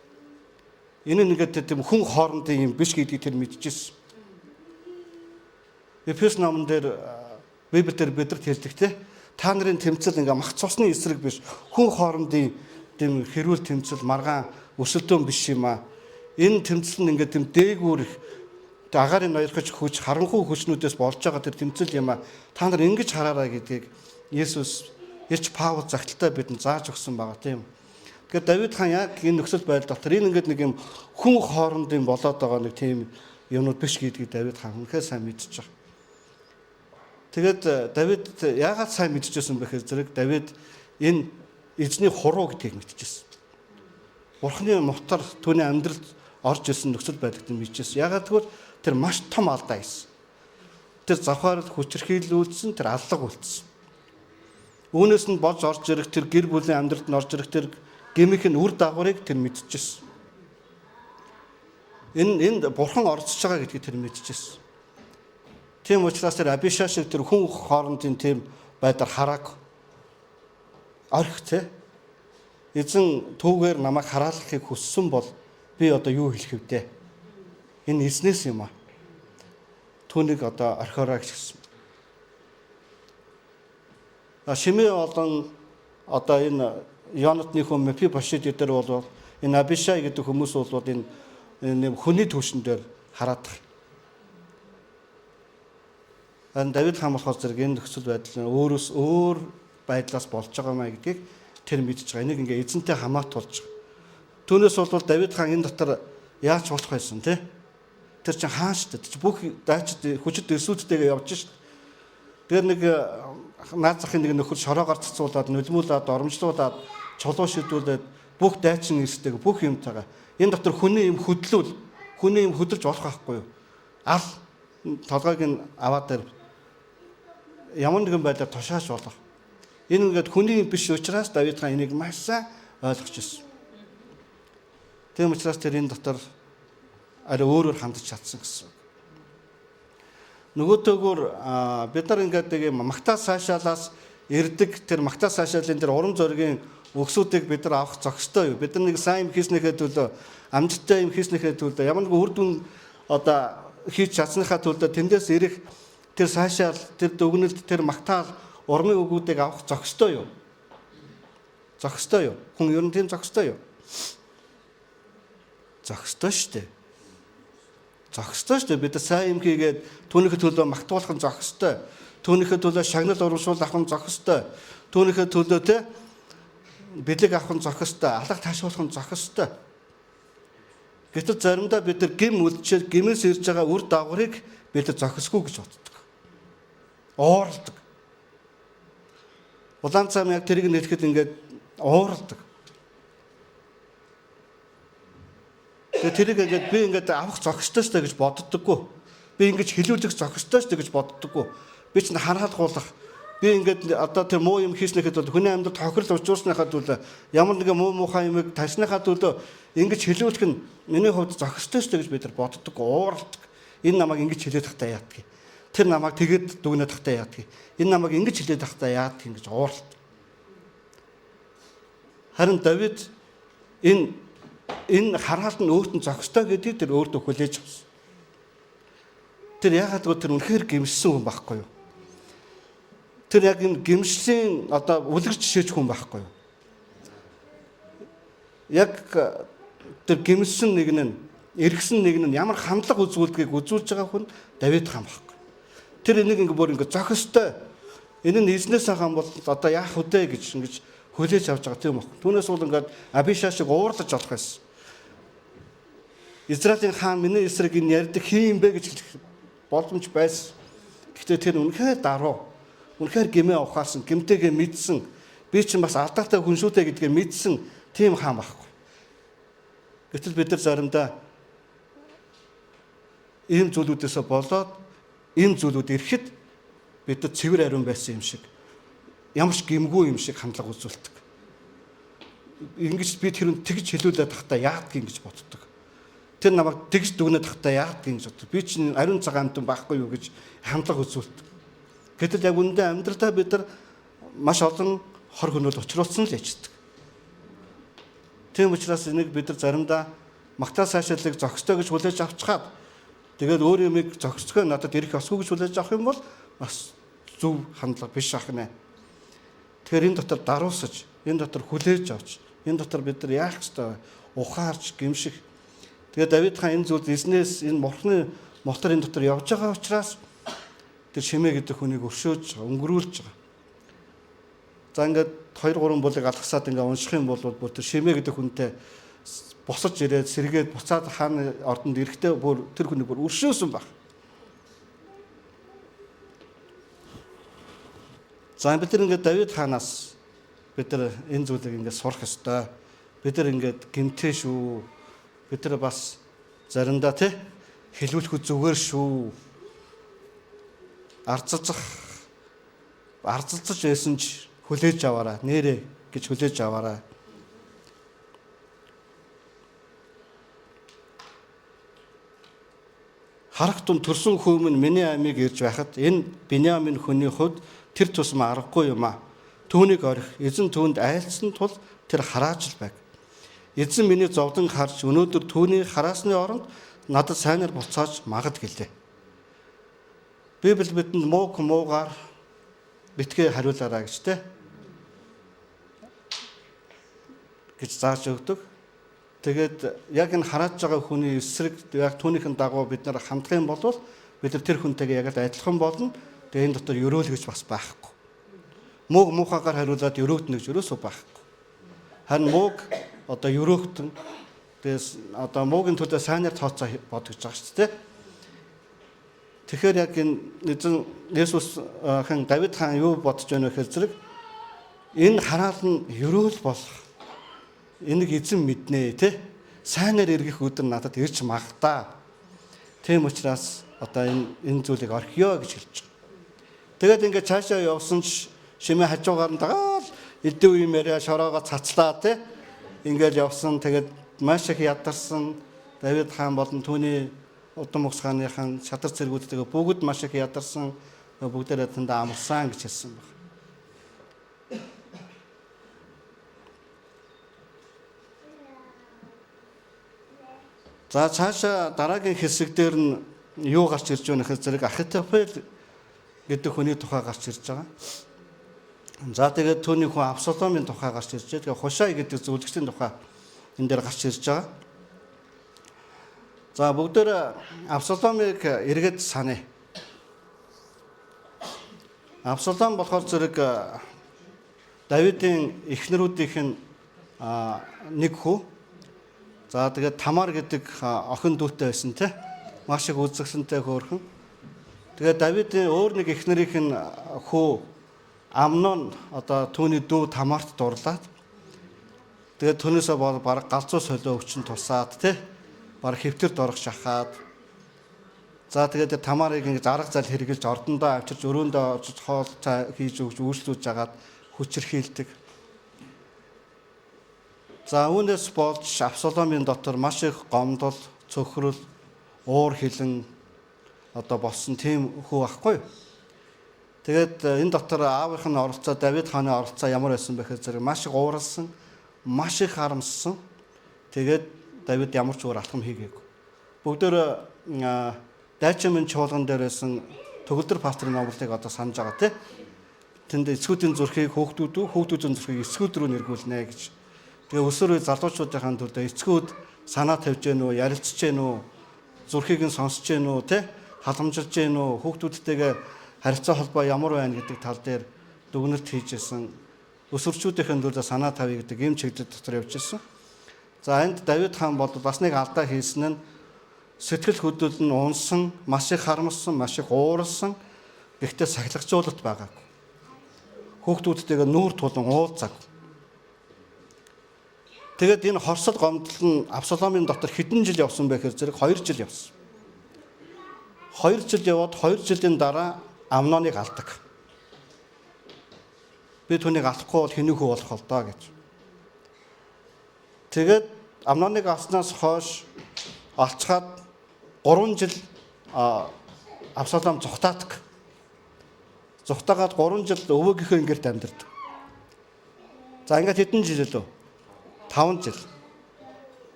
Энэ нь ингээд тийм хүн хоорондын юм биш гэдгийг тэр мэдчихсэн. Эфес номон дээр Библиэлд бидэнд хэлдэг те та нарын тэмцэл ингээ мах цусны эсрэг биш хүн хоорондын тийм хэрүүл тэмцэл маргаан өрсөлдөөн биш юм аа. Энэ тэмцэл нь ингээ тийм дээгүүр их агаарын ноёрхож хүч харанхуй хүчнүүдээс болж байгаа тэр тэмцэл юм аа. Та нар ингэж хараарай гэдгийг Есүс Илч Паул загталтай бидэнд зааж өгсөн байгаа тийм. Тэгэхээр Давид хаан яг энэ нөхцөл байдал дотор энэ ингээд нэг юм хүн хоорондын болоод байгаа нэг тийм юмнууд биш гэдгийг Давид хаан үнэхээр сайн мэдчихэж байгаа. Тэгээд Давид яагаад сайн мэдчихсэн бэ гэхээр зэрэг Давид энэ эзний хуруу гэдгийг мэдчихсэн. Бурхны мутар түүний амьдралд орж ирсэн нөхцөл байдлыг мэдчихсэн. Яагаад гэвэл тэр маш том алдаа хийсэн. Тэр завхаарл хүчирхийлүүлсэн, тэр аллага үлдсэн. Үүнээс нь болж орж ирэх тэр гэр бүлийн амьдралд нь орж ирэх тэр гэмэх нь үр дагаврыг тэр мэдчихсэн. Энэ энд бурхан орцож байгаа гэдгийг тэр мэдчихсэн. Тийм учраас тэр Абишай шиг тэр хүн хоорондын тийм байдлаар харааг орхи те. Эзэн түүгээр намайг хараалахыг хүссэн бол би одоо юу хэлэх вдэ? Энэ эзнээс юм аа. Түүнийг одоо орхиорой гэж хэлсэн. Шимээ болон одоо энэ Йонатны хүн Мефибошет эдэр бол энэ Абишай гэдэг хүмүүс бол энэ хүний түвшин дээр хараадах. Харин Давид хаан болохоор зэрэг энэ нөхцөл байдал нь өөрөөс өөр байдлаас болж байгаа маа гэдгийг тэр мэдж байгаа. Энийг ингээ эзэнтэй хамаатуулж байгаа. Түүнээс бол Давид хаан энэ дотор яаж болох байсан те? Тэр чинь хаан шүү дээ. Тэр чинь бүх дайчид хүчит эрсүүдтэйгээ явж шүү дээ. Тэр нэг наад захын нэг нөхөр шороогоор цацуулаад, нулимуулаад, оромжлуулаад, чулуу шидүүлээд бүх дайчин эрсдэг бүх юмтайгаа. Энэ дотор хүний юм хөдлүүл, хүний юм хөдөлж болох байхгүй юу? Ал толгойг нь аваад дээр ямар нэгэн байдлаар тушааж болох. Энэ ингээд хүний биш учраас Давид хаан энийг маш сайн ойлгож ирсэн. Тийм учраас тэр энэ дотор арай өөрөөр хандаж чадсан гэсэн. Нөгөөтэйгүр бид нар ингээд нэг юм магтаа сайшаалаас ирдэг тэр магтаа сайшаалын тэр урам зоригийн өгсүүдийг бид нар авах зохистой юу? Бид нар нэг сайн юм хийснийхээ төлөө, амжилттай юм хийснийхээ төлөө, ямар нэг үр дүн одоо хийж чадсныхаа төлөө тэндээс ирэх тэр сайшаал, тэр дүгнэлт, тэр магтаал, урмын үгүүдийг авах зохистой юу? Зохистой юу? Хүн ер нь тийм зохистой юу? Зохистой шүү дээ. Зохистой шүү дээ. Бид сайн юм хийгээд түүнийхээ төлөө магтуулах нь зохистой. Түүнийхээ төлөө шагнал урамшуул авах нь зохистой. Түүнийхээ төлөө те бэлэг авах нь зохистой, алга таашуулах нь зохистой. Гэтэл заримдаа бид нар гим үлдчихэд гимээс ирж байгаа үр дагаврыг бид нар зохисгүй гэж боддог. Ууралдаг. Улаан цам яг тэрийг нэлэхэд ингээд ууралдаг. Тэгээ тэрийг ингээд би ингээд авах зохистой шүү дээ гэж боддоггүй. Би ингэж хилүүлэх зохистой шүү дээ гэж боддоггүй. Би чинь хараалгуулах би ингээд одоо тэр муу юм хийснийхэд бол хүний амьдралд хохирол учруулсныхаа төлөө ямар нэгэн муу муухай юмыг тарьсныхаа төлөө ингэж хилүүлэх нь миний хувьд зохистой шүү дээ гэж бид нар боддог, ууралдаг. Энэ намайг ингэж хилээд тахтаа яадаг. Тэр намайг тэгэд дүгнээд тахтаа яадаг. Энэ намайг ингэж хилээд тахтаа яадаг ингэж ууралдаг. Харин Давид энэ хараалт нь өөрт нь зохистой гэдгийг тэр өөртөө хүлээж авсан. Тэр яагаад гэвэл тэр үнэхээр гэмшсэн хүн байхгүй юу? Тэр яг энэ гэмшлийн одоо үлгэр жишээч хүн байхгүй юу? Яг тэр гэмшсэн нэг нь эргэсэн нэг нь ямар хандлага үзүүлдгийг үзүүлж байгаа хүн Давид хаан байхгүй. Тэр энийг ингээ бүр ингээ зохистой. Энэ нь эзнээс хаан бол одоо яах вэ гэж ингэж Хүлээж авч байгаа тийм үү? Түүнээс бол ингээд Абиша шиг уурлаж олох байсан. Израилийн хаан миний эсрэг энэ ярьдаг хин юм бэ гэж хэлэх боломж байсан. Гэхдээ тэр үнэхээр даруй. Үнэхээр гэмээ ухаарсан, гэмтэйгээ мэдсэн. Би чинь бас алдаатай хүн шүү дээ гэдгээ мэдсэн тийм хаан байхгүй. Гэтэл бид нар заримдаа ийм зүйлүүдээсээ болоод ийм зүйлүүд ирэхэд бид нар цэвэр ариун байсан юм шиг ямар ч гэмгүй юм шиг хандлага үзүүлдэг. Ингэж би тэр тэгж хэлүүлээд тахта яадгийг гэж боддог. Тэр намайг тэгж дүгнээд тахта яадгийг гэж боддог. Би чинь ариун цагаан амтан байхгүй юу гэж хандлага үзүүлдэг. Гэтэл яг үүндээ амьдралдаа бид нар маш олон хор хөнөөл учруулсан л яждаг. Тийм учраас энийг бид нар заримдаа магтаал сайшаалыг зохистой гэж хүлээж авчхаад тэгээд өөр юмыг зохицгоо надад ирэх ёсгүй гэж хүлээж авах юм бол бас зөв хандлага биш ах нэ. Тэгэхээр энэ дотор даруусаж, энэ дотор хүлээж авч, энэ дотор бид нар яах ёстой вэ? Ухаарч, гимших. Тэгээд Давид хаан энэ зүйлд эзнээс энэ морхны мотор энэ дотор явж байгаа учраас тэр Шимэ гэдэг хүнийг өршөөж байгаа, өнгөрүүлж байгаа. За ингээд 2 3 булыг алгасаад ингээд унших юм бол бүр тэр Шимэ гэдэг хүнтэй босож ирээд сэргээд буцаад хааны ордонд ирэхдээ бүр тэр хүнийг бүр өршөөсөн баг. За бид нар ингээд Давид хаанаас бид нар энэ зүйлийг ингээд сурах ёстой. Бид нар ингээд гэмтэй шүү. Бид нар бас заримдаа тий хэлүүлэхэд зүгээр шүү. Арзалцаж байсан ч хүлээж аваарай. Нэрээ гэж хүлээж аваарай. Харах тун төрсөн хөөмөн миний амийг ирж байхад энэ Биньямин хүний хувьд тэр тусам аргагүй юм а. Түүнийг орхи эзэн түүнд айлцсан тул тэр харааж л байг. Эзэн миний зовлон харж өнөөдөр түүний хараасны оронд надад сайнаар буцааж магад гэлээ. Библи бидэнд мууг муугаар битгий хариулаарай гэж тэ гэж зааж өгдөг. Тэгээд яг энэ харааж байгаа хүний эсрэг яг түүнийхэн дагуу бид нар хандах юм бол бид нар тэр хүнтэйгээ яг л адилхан болно. Тэгээд энэ дотор өрөөл гэж бас байхгүй. Мууг муухайгаар хариулаад өрөөгдөнө гэж өрөөсөө байхгүй. Харин мууг одоо өрөөгдөн тэгээс одоо муугийн төлөө сайнаар тооцоо бодгож байгаа шүү дээ. Тэгэхээр яг энэ эзэн Есүс хэн Давид хаан юу бодож байна вэ гэхээр зэрэг энэ хараал нь өрөөл болох энийг эзэн мэднэ тий. Сайнаар эргэх өдөр надад ирж магадаа. Тийм учраас одоо энэ зүйлийг орхиё гэж хэлж байгаа. Тэгээд ингээд цаашаа явсан ч Шимэ хажуугаар нь дагаал элдв юм яриа шороогоо цацлаа тий. Ингээд явсан. Тэгээд маш их ядарсан. Давид хаан болон түүний удам угс хааныхан шатар цэргүүдтэйгээ бүгд маш их ядарсан. Бүгдээрээ тэндээ амарсан гэж хэлсэн баг. За цаашаа дараагийн хэсэг дээр нь юу гарч ирж байна гэхээр зэрэг Ахитофел гэдэг хүний тухай гарч ирж байгаа. За тэгээд түүний хүн Абсаломын тухай гарч ирж байгаа. Тэгээд Хушай гэдэг зөвлөгчдийн тухай энэ дээр гарч ирж байгаа. За бүгдээр Абсаломыг эргээд саная. Абсалом болохоор зэрэг Давидын эхнэрүүдийнх нь нэг хүү. За тэгээд Тамар гэдэг охин дүүтэй байсан те. Маш их үзэгсэнтэй хөөрхөн. Тэгээд Давидын өөр нэг эхнэрийнх нь хүү Амнон одоо түүний дүү Тамарт дурлаад тэгээд түүнээсээ бол бараг галзуу солио өвчин тусаад те. Бараг хэвтэрд орох шахаад. За тэгээд Тамарыг ингэж арга зал хэрглэж ордондоо авчирч өрөөндөө очиж хоол хийж өгч үйлчлүүлж агаад хүчирхийлдэг. За үүнээс болж Абсаломын дотор маш их гомдол, цөхрөл, уур хилэн одоо болсон тийм хүү байхгүй юу? Тэгээд энэ дотор аавынх нь оролцоо, Давид хааны оролцоо ямар байсан бэ гэхээр зэрэг маш их ууралсан, маш их харамссан. Тэгээд Давид ямар ч өөр алхам хийгээгүй. Бүгдөө Дайчмын чуулган дээр байсан төгөлдөр пасторын номлолыг одоо санаж байгаа тий. Тэнд эцгүүдийн зүрхийг хөөхтүүд үү, хөөхтүүдийн зүрхийг эцгүүд рүү нэргүүлнэ гэж. Тэгээ өсвөр үе залуучуудынхаа төлөө эцгүүд санаа тавьж гэнэ үү, ярилцж гэнэ үү, зүрхийг нь сонсож гэнэ үү, тэ халамжилж гэнэ үү, хүүхдүүдтэйгээ харилцаа холбоо ямар байна гэдэг тал дээр дүгнэлт хийж исэн. Өсвөрчүүдийн төлөө санаа тавья гэдэг ийм чиглэл дотор явж ирсэн. За энд Давид хаан бол бас нэг алдаа хийсэн нь сэтгэл хөдлөл нь унсан, маш их харамссан, маш их ууралсан. Гэхдээ сахилгажуулалт байгаагүй. Хүүхдүүдтэйгээ нүүр тулан уулзаагүй. Тэгээд энэ хорсол гомдол нь Абсаломын дотор хэдэн жил явсан бэ гэхээр зэрэг 2 жил явсан. 2 жил яваад 2 жилийн дараа Амноныг алдаг. Би түүнийг алахгүй бол хинүүхүү болох л доо гэж. Тэгээд Амноныг алснаас хойш алцгаад 3 жил Абсалом зүхтаадаг. Зүхтаагаад 3 жил өвөөгийнхөө ингэрт амьдардаг. За ингээд хэдэн жил лөө? 5 жил.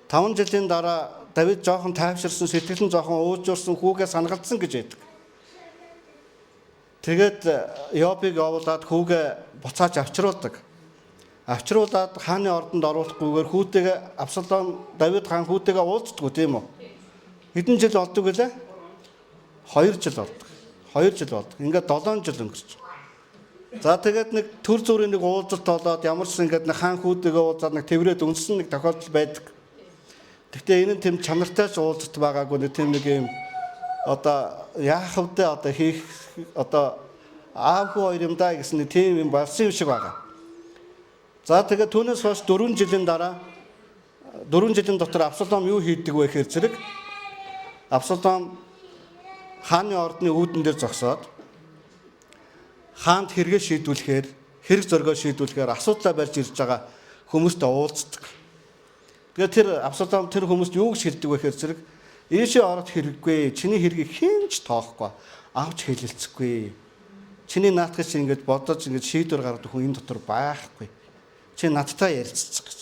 5 жилийн дараа Давид жоохон тайвширсан, сэтгэл нь жоохон уужуурсан, хүүгээ сангалдсан гэж байдаг. Тэгээд Йобыг явуулаад хүүгээ буцааж авчруулдаг. Авчруулад хааны ордонд оруулахгүйгээр хүүтэйгээ Абсалом Давид хаан хүүтэйгээ уулздаггүй, тийм үү? Хэдэн жил болдог гэлээ? 2 жил болдог. 2 жил болдог. Ингээд 7 жил өнгөрч. За тэгээд нэг төр зүрийн нэг уулзалт болоод ямар ч ингээд нэг хаан хүүтэйгээ уулзаад нэг тэрврээд үнсэн нэг тохиолдол байдаг. Гэхдээ энэ нь тэм чанартай ч уулзалт байгаагүй, нэг тийм нэг юм одоо яах вэ, одоо хийх одоо аав хүү хоёр юм даа гэсэн нэг тийм юм болсон юм шиг байгаа. За тэгээд түүнээс хойш 4 жилийн дараа, 4 жилийн дотор Абсалом юу хийдэг вэ гэхээр зэрэг Абсалом хааны ордны үүдэн дээр зогсоод хаанд хэрэгээ шийдвүлэхээр, хэрэг зоргоо шийдвүлэхээр асуудлаа барьж ирж байгаа хүмүүстэй уулздаг. Тэгээд тэр Абсалом тэр хүмүүст юу гэж хэлдэг вэ гэхээр зэрэг ийшээ ороод хэрэггүй, чиний хэргийг хэн ч тоохгүй, авч хэлэлцэхгүй. Чиний наадах чи ингэж бодож ингэж шийдвэр гаргадаг хүн энэ дотор байхгүй. Чи надтай ярилцчих гэж.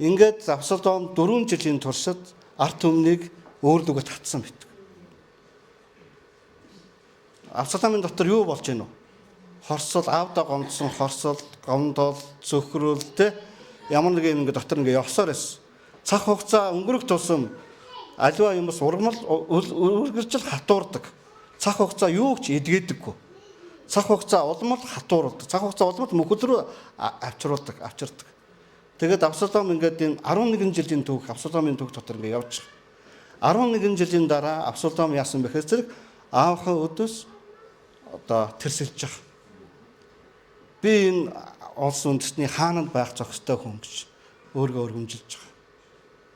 Ингээд Абсалом 4 жилийн туршид ард түмнийг өөрлөгөө татсан битг. Абсаломын дотор юу болж гэнэ вэ? Хорсол, аавдаа гомдсон хорсол, гомдол, цөхрөл, тэ ямар нэг юм ингээд дотор ингээд явсаар байсан. Цаг хугацаа өнгөрөх тусам аливаа юмс ургамал үргэлжил хатуурдаг. Цаг хугацаа юу ч эдгээдэггүй. Цаг хугацаа улам л хатууруулдаг. Цаг хугацаа улам л мөхөл рүү авчруулдаг, авчирдаг. Тэгээд Абсалом ингээд энэ 11 жилийн түүх, Абсаломын түүх дотор ингээд явж байгаа. 11 жилийн дараа Абсалом яасан бэ гэхээр зэрэг аавынхаа өдөөс одоо тэрсэлж байгаа. Би энэ улс үндэстний хаананд байх зохистой хүн гэж өөрийгөө өргөмжилж байгаа.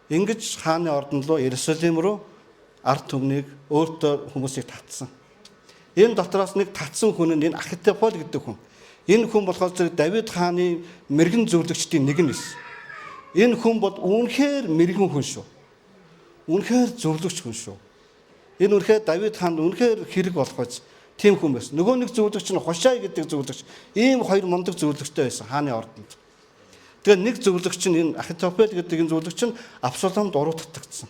Ингэж хааны ордон руу, Иерусалим руу ард түмнийг, өөртөө хүмүүсийг татсан. Энэ дотроос нэг татсан хүн нь энэ Ахитофел гэдэг хүн. Энэ хүн болохоор зэрэг Давид хааны мэрэгэн зөвлөгчдийн нэг нь байсан. Энэ хүн бол үнэхээр мэрэгэн хүн шүү. Үнэхээр зөвлөгч хүн шүү. Энэ үнэхээр Давид хаанд үнэхээр хэрэг болох байж тийм хүн байсан. Нөгөө нэг зөвлөгч нь Хушай гэдэг зөвлөгч. Ийм хоёр мундаг зөвлөгчтэй байсан хааны ордонд. Тэгээ нэг зөвлөгч нь энэ Ахитофел гэдэг энэ зөвлөгч нь Абсаломд уруу татагдсан.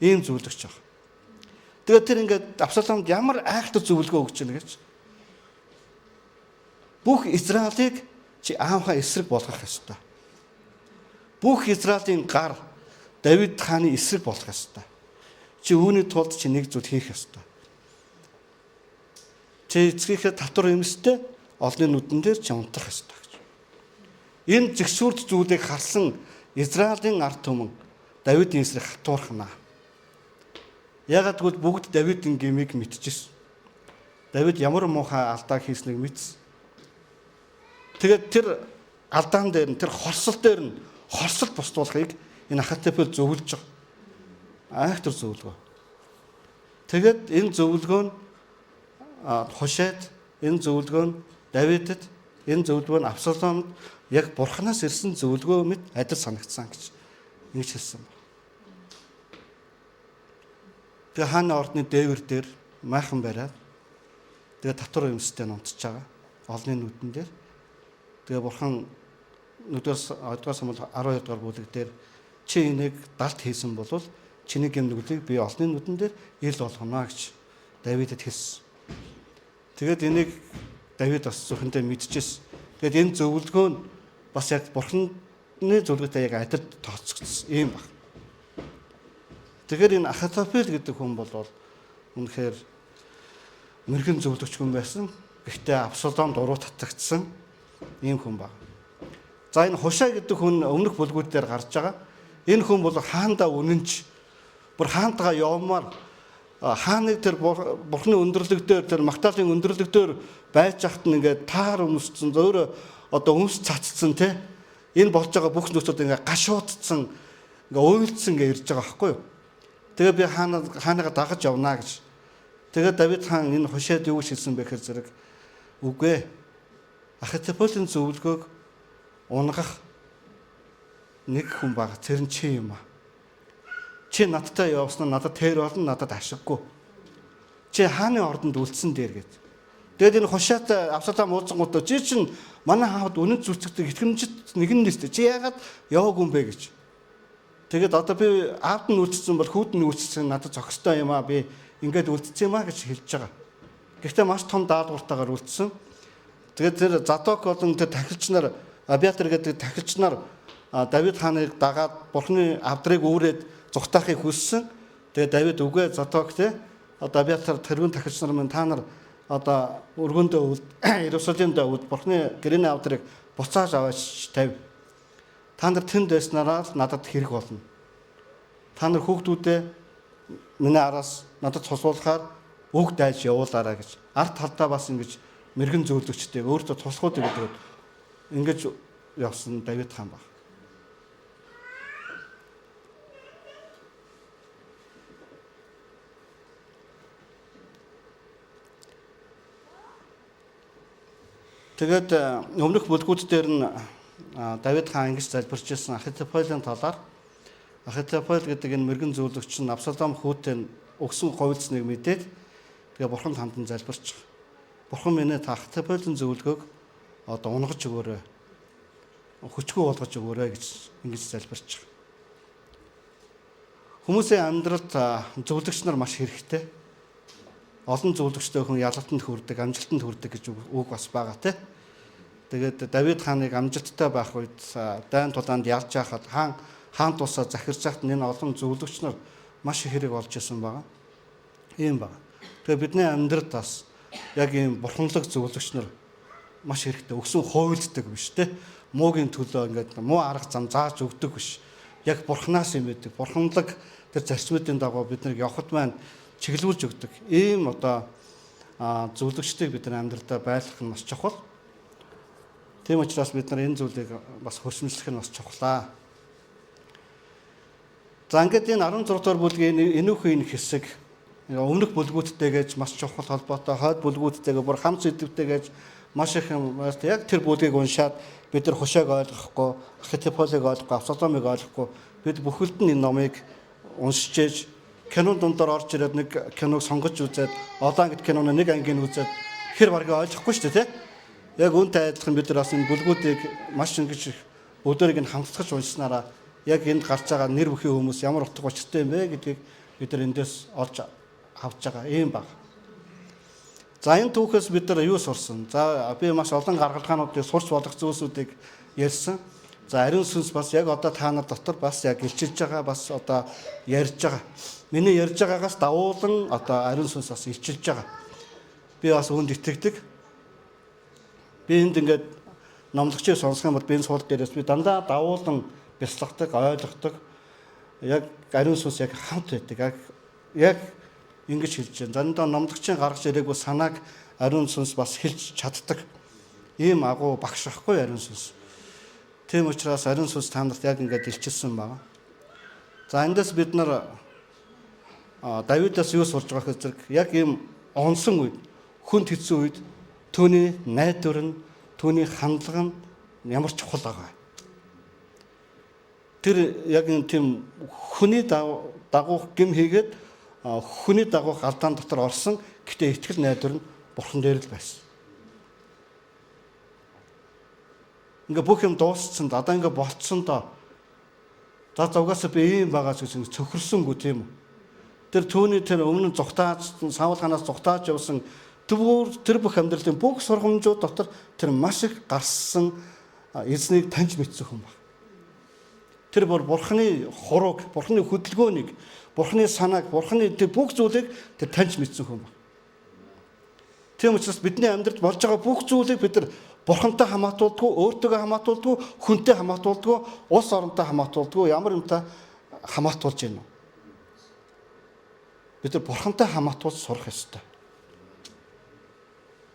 Ийм зөвлөгч баг. Тэгээд тэр ингээд Абсаломд ямар айхтар зөвлөгөө өгч гэнэ гэж. Бүх Израилийг чи аавынхаа эсрэг болгох ёстой. Бүх Израилийн гар Давид хааны эсрэг болох ёстой. Чи үүний тулд чи нэг зүйл хийх ёстой. Чи эцгийнхээ татвар юмстэй олонний нүдэн дээр чи унтрах ёстой гэж. Энэ зэгсүүрт зүйлийг харсан Израилийн ард түмэн Давидын эсрэг хатуурхнаа. Ягаад гэвэл бүгд Давидын гмийг мэдчихсэн. Давид ямар муухай алдаа хийснийг мэдсэн. Тэгээд тэр алдаан дээр нь, тэр хорсол дээр нь хорсол босдуулахыг энэ Ахитофел зөвлөж байгаа. Айхтар зөвлөгөө. Тэгээд энэ зөвлөгөө нь Хушайд, энэ зөвлөгөө нь Давидэд, энэ зөвлөгөө нь Абсаломд яг Бурханаас ирсэн зөвлөгөө мэт адил санагдсан гэж ингэж хэлсэн байна. Тэгээ хааны ордны дээвэр дээр майхан бариад тэгээ татвар юмстай нунтж байгаа. Олонний нүдэн дээр. Тэгээ Бурхан 1-р 2-р Самуэль 12 дугаар бүлэг дээр чи энийг далд хийсэн бол чиний гэм нүглийг би олонний нүдэн дээр ил болгоно гэж Давидэд хэлсэн. Тэгээд энийг Давид бас зүрхэндээ мэдчихсэн. Тэгээд энэ зөвлөгөө нь бас яг Бурханы зөвлөгөөтэй яг адил тооцогдсон юм баг. Тэгэхээр энэ Ахитофел гэдэг хүн бол үнэхээр мэрэгэн зөвлөгч хүн байсан. Гэхдээ Абсаломд уруу татагдсан. Ийм хүн баг. За энэ Хушай гэдэг хүн өмнөх бүлгүүд дээр гарч байгаа. Энэ хүн бол хаандаа үнэнч. Бүр хаантайгаа явмаар хааныг тэр бурхны өндөрлөг дээр тэр магтаалын өндөрлөг дээр байж хахад нь ингээд таар өмссөн, өөрөө одоо өмс цацсан те. Энэ болж байгаа бүх нөхцөлд ингээд гашуудсан, ингээд уйлдсан ингээд ирж байгаа байхгүй юу? Тэгээ би хааныгаа дагаж явнаа гэж. Тэгээ Давид хаан энэ Хушайд юу гэж хэлсэн бэ гэхээр зэрэг үгүй ээ. Ахитофелийн зөвлөгөөг унгах нэг хүн байгаа. Тэр нь чи юм аа. Чи надтай явсан нь надад тэр болно, надад ашиггүй. Чи хааны ордонд үлдсэн дээр гэд. Тэгээд энэ Хушайтай Абсалом уулзсангуудаа чи чинь манай хаавд үнэн зүтгэдэг итгэмжит нэгэн нэстэ. Чи яагаад яваагүй юм бэ гэж. Тэгээд одоо би аавд нь үлдсэн бол хүүд нь үлдсэн надад зохистой юм аа, би ингээд үлдсэн юм аа гэж хэлж байгаа. Гэхдээ маш том даалгавартайгаар үлдсэн. Тэгээд тэр Задок болон тэр тахилч нар Абиатар гэдэг тахилч нар Давид хааныг дагаад бурхны авдрыг үүрээд зүхтаахыг хүссэн. Тэгээд Давид үгүй Задок те одоо Абиатар тэргүүн тахилч нар минь та нар одоо өргөндөө үлд Иерусалимд үлд бурхны гэрээний авдрыг буцааж аваач тавь. Та нар тэнд байснараа л надад хэрэг болно. Та нар хүүхдүүдээ миний араас надад тусуулахаар үг дайж явуулаарай гэж. Ард талдаа бас ингэж мэрэгэн зөвлөгчтэй өөртөө туслахууд гэдэг ингэж явсан Давид хаан баг. Тэгээд өмнөх бүлгүүд дээр нь Давид хаан ингэж залбирч ирсэн Ахитофелийн талаар. Ахитофел гэдэг энэ мэрэгэн зөвлөгч нь Абсалом хүүтэй өгсөн хувилцныг мэдээд тэгээ бурханд хандан залбирч. Бурхан минь та Ахитофелийн зөвлөгөөг одоо унгаж өгөөрэй. Хүчгүй болгож өгөөрэй гэж ингэж залбирч. Хүмүүсийн амьдралд зөвлөгч нар маш хэрэгтэй. Олон зөвлөгчтэй хүн ялалтанд хүрдэг, амжилтанд хүрдэг гэж үг бас байгаа те. Тэгээд Давид хааныг амжилттай байх үед дайн тулаанд ялж яхад хаан тусаа захирч яхад энэ олон зөвлөгч нар маш их хэрэг болж исэн байгаа. Ийм байна. Тэгээд бидний амьдралд бас яг ийм бурханлаг зөвлөгч нар маш хэрэгтэй. Өгсөн хуйлддаг биш те. Муугийн төлөө ингээд муу арга зам зааж өгдөг биш. Яг бурхнаас юм байдаг. Бурханлаг тэр зарчмуудын дагуу бид нарыг явхад маань чиглүүлж өгдөг. Ийм одоо зөвлөгчдийг бид нар амьдралдаа байлгах нь маш чухал. Тийм учраас бид нар энэ зүйлийг бас хөрсөмжлөх нь бас чухлаа. За ингээд энэ 16 дугаар бүлгийн энүүхэн энэ хэсэг өмнөх бүлгүүдтэйгээ маш чухал холбоотой, хойд бүлгүүдтэйгээ бүр хам сэдвтэйгээ маш их юм. Яг тэр бүлгийг уншаад бид нар Хушайг ойлгохгүй, Ахитофелийг ойлгохгүй, Абсаломыг ойлгохгүй бид бүхэлд нь энэ номыг уншиж ээж кинон дундаар орж ирээд нэг киног сонгож үзээд Олаан гэд киноны нэг ангийг үзээд хэр баргийг ойлгохгүй шүү дээ, тэ? Яг үүнтэй адилхан бид нар бас энэ бүлгүүдийг маш ингэж өдөөрийг нь хамтлагч уншсанараа яг энд гарч байгаа нэр бүхий хүмүүс ямар утга учиртай юм бэ гэдгийг бид нар эндээс олж авч байгаа юм баг. За энэ түүхээс бид нар юу сурсан? За би маш олон гаргалгаануудыг сурч болох зүйлсүүдийг ярьсан. За ариун сүнс бас яг одоо та нар дотор бас яг илчилж байгаа, бас одоо ярьж байгаа. Миний ярьж байгаагаас давуулан одоо ариун сүнс бас илчилж байгаа. Би бас үүнд итгэдэг. Би энд ингээд номлогчийг сонсох юм бол би энэ суул дээрээс би дандаа давуулан бясалгадаг, ойлгодог. Яг ариун сүнс яг хамт байдаг. Яг ингэж хэлж байна. Дандаа номлогчийн гаргаж ирээгүй санааг ариун сүнс бас хэлж чаддаг. Ийм агуу багш ахгүй ариун сүнс. Тийм учраас ариун сүнс та нарт яг ингээд илчилсэн байна. За эндээс бид нар Давидаас юу сурж байгаа гэхээр яг ийм онсон үед, хүнд хэцүү үед түүний найдвар нь, түүний хандлага нь ямар чухал байгаа. Тэр яг энэ тийм хүний дагуух гэм хийгээд хүний дагуух алдаан дотор орсон. Гэтэ итгэл найдвар нь бурхан дээр л байсан. Ингээ бүх юм дууссан, одоо ингээ болцсон доо. За угаасаа би ийм байгаа ч гэж цөхөрсөнгүү тийм үү. Тэр түүний тэр өмнө нь зүхтааж, Саул хаанаас зүхтааж явсан тэр бүх амьдралын бүх сургамжууд дотор тэр маш их гарсан эзнийг таньж мэдсэн хүн баг. Тэр бүр бурхны хурууг, бурхны хөдөлгөөнийг, бурхны санааг, бурхны тэр бүх зүйлийг тэр таньж мэдсэн хүн баг. Тийм учраас бидний амьдралд болж байгаа бүх зүйлийг бид нар Бурхантай хамаатуулдаггүй, өөртөөгөө хамаатуулдаггүй, хүнтэй хамаатуулдаггүй, улс оронтой хамаатуулдаггүй, ямар юмтай хамаатуулж гин үү? Бид нар бурхантай хамаатуулж сурах ёстой.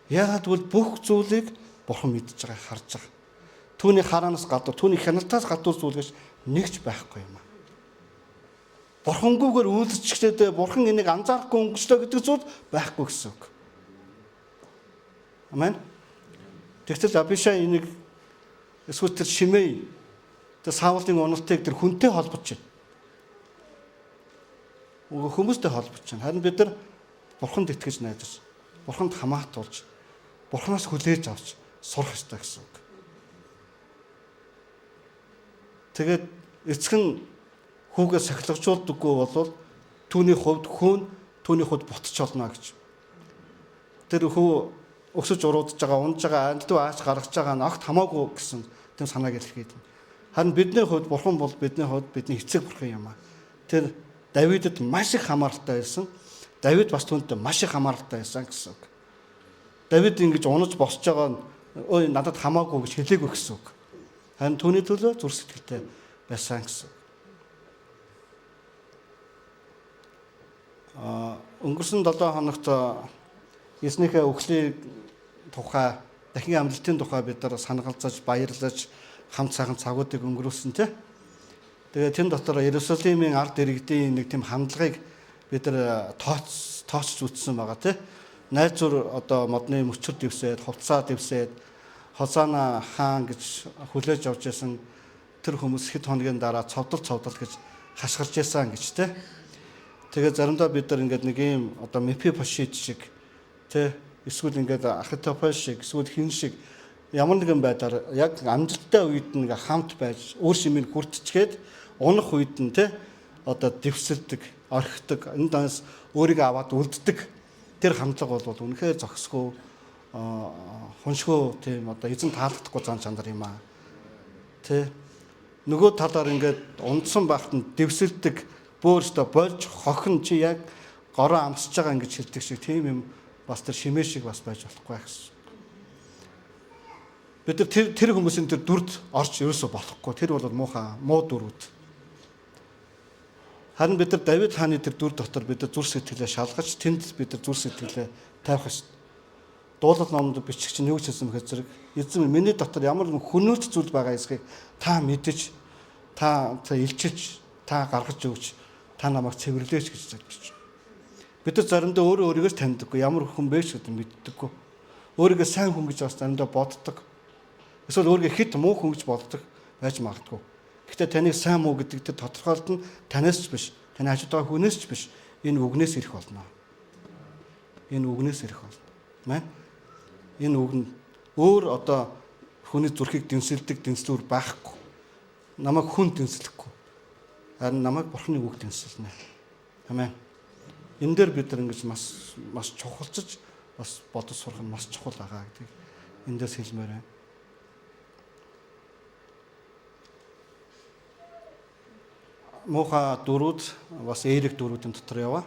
Яагаад гэвэл бүх зүйлийг бурхан мэдж байгаа, харж байгаа. Түүний хараанаас гадуур, түүний хяналтаас гадуур зүйл гэж нэг ч байхгүй юм аа. Бурхангүйгээр үйлдэлчтэй бурхан энийг анзаарахгүй өнгөрчлөө гэдэг зүйл байхгүй гэсэн үг. Амен. Тэгтэл Абишай энийг эсвэл тэр Шимей тэр Саулын уналтыг тэр хүнтэй холбож байна. Үгүй хүмүүстэй холбож байна. Харин бид нар бурханд итгэж найдаж, бурханд хамаатуулж, бурханаас хүлээж авч сурах ёстой гэсэн үг. Тэгээд эцэг нь хүүгээ сахилгажуулдаггүй болвол түүний хувьд хөөн түүний хувьд бутч олно гэж. Тэр хүү өксөж уруудж байгаа, унж байгаа, андуу аач гаргаж байгаа нь огт хамаагүй гэсэн тийм санааг илэрхийлнэ. Харин бидний хувьд бурхан бол бидний хувьд бидний эцэг бурхан юм аа. Тэр Давидэд маш их хамааралтай байсан. Давид бас түүнтэй маш их хамааралтай байсан гэсэн үг. Давид ингэж унаж босч байгаа нь ой надад хамаагүй гэж хэлээгүй гэсэн үг. Харин түүний төлөө зүрх сэтгэлтэй байсан гэсэн үг. Өнгөрсөн 7 хоногт эзнийхээ үхлийн тухай, дахин амлалтын тухай бид нар санагалзаж, баярлаж, хамт сайхан цагуудыг өнгөрүүлсэн тий. Тэгээд тэн дотор Иерусалимын ард иргэдийн нэг тийм хандлагыг бид нар тооцож үзсэн байгаа тий. Найзуур одоо модны мөчөр дэвсээд, хувцаа дэвсээд, Хосана хаан гэж хүлээж авч байсан тэр хүмүүс хэд хоногийн дараа цовдол цовдол гэж хашгирч байсан гэж тий. Тэгээд заримдаа бид нар ингээд нэг юм одоо Мепхипошит шиг тий эсвэл ингээд Ахитофел шиг эсвэл хин шиг ямар нэгэн байдлаар яг амжилттай үед нэг хамт байж үр шимийг хүртчихэд унах үед нь тий одоо дэвсэлдэг, орхидог, энэ данс өөрийгөө аваад үлддэг тэр хандлага бол үнэхээр зохисгүй хуншгүй тийм одоо эзэн таалагдахгүй зан чанар юм аа. Тэ нөгөө талаар ингээд унтсан байхад нь дэвсэлдэг бөөрстө болж хохин чи яг гороо амсаж байгаа ингэж хэлдэг шиг тийм юм бас тэр шимээ шиг бас байж болохгүй гэсэн. Бид нар тэр хүмүүсийн тэр дүрд орж ерөөсөө болохгүй. Тэр бол муухай муу дүрүүд. Харин бид нар Давид хааны тэр дүр дотор бид нар зүрх сэтгэлээ шалгаж тэнд бид нар зүрх сэтгэлээ тавих ёстой. Дуулал номонд бичигч нь юу гэж хэлсэн бэхэр зэрэг эзэн миний дотор ямар нэгэн хөнөөлт зүйл байгаа эсхийг та мэдэж, та илчилж, та гаргаж өгч, та намайг цэвэрлээч гэж залбирч. Бид нар заримдаа өөрөө өөрийгөө таньдаггүй, ямар хүн бэ ч гэдэг мэддэггүй. Өөрийгөө сайн хүн гэж бас заримдаа боддог. Эсвэл өөрийгөө хит муу хүн гэж боддог байж магадгүй. Гэхдээ таныг сайн муу гэдэг тэр тодорхойлолт нь танаас ч биш, таны хажууд байгаа хүнээс ч биш, энэ үгнээс ирэх болно. Энэ үгнээс ирэх болно. Амен. Энэ үг нь өөр одоо хүний зүрхийг дэнсэлдэг дэнслүүр байхгүй. Намайг хүн дэнслэхгүй. Харин намайг Бурхны үг дэнсэлнэ. Амен. Энэ дээр бид нар ингэж маш чухалчж бас бодож сурах нь маш чухал байгаа гэдгийг эндээс хэлмээр байна. Муухай дүрүүд бас эерэг дүрүүдийн дотор яваа.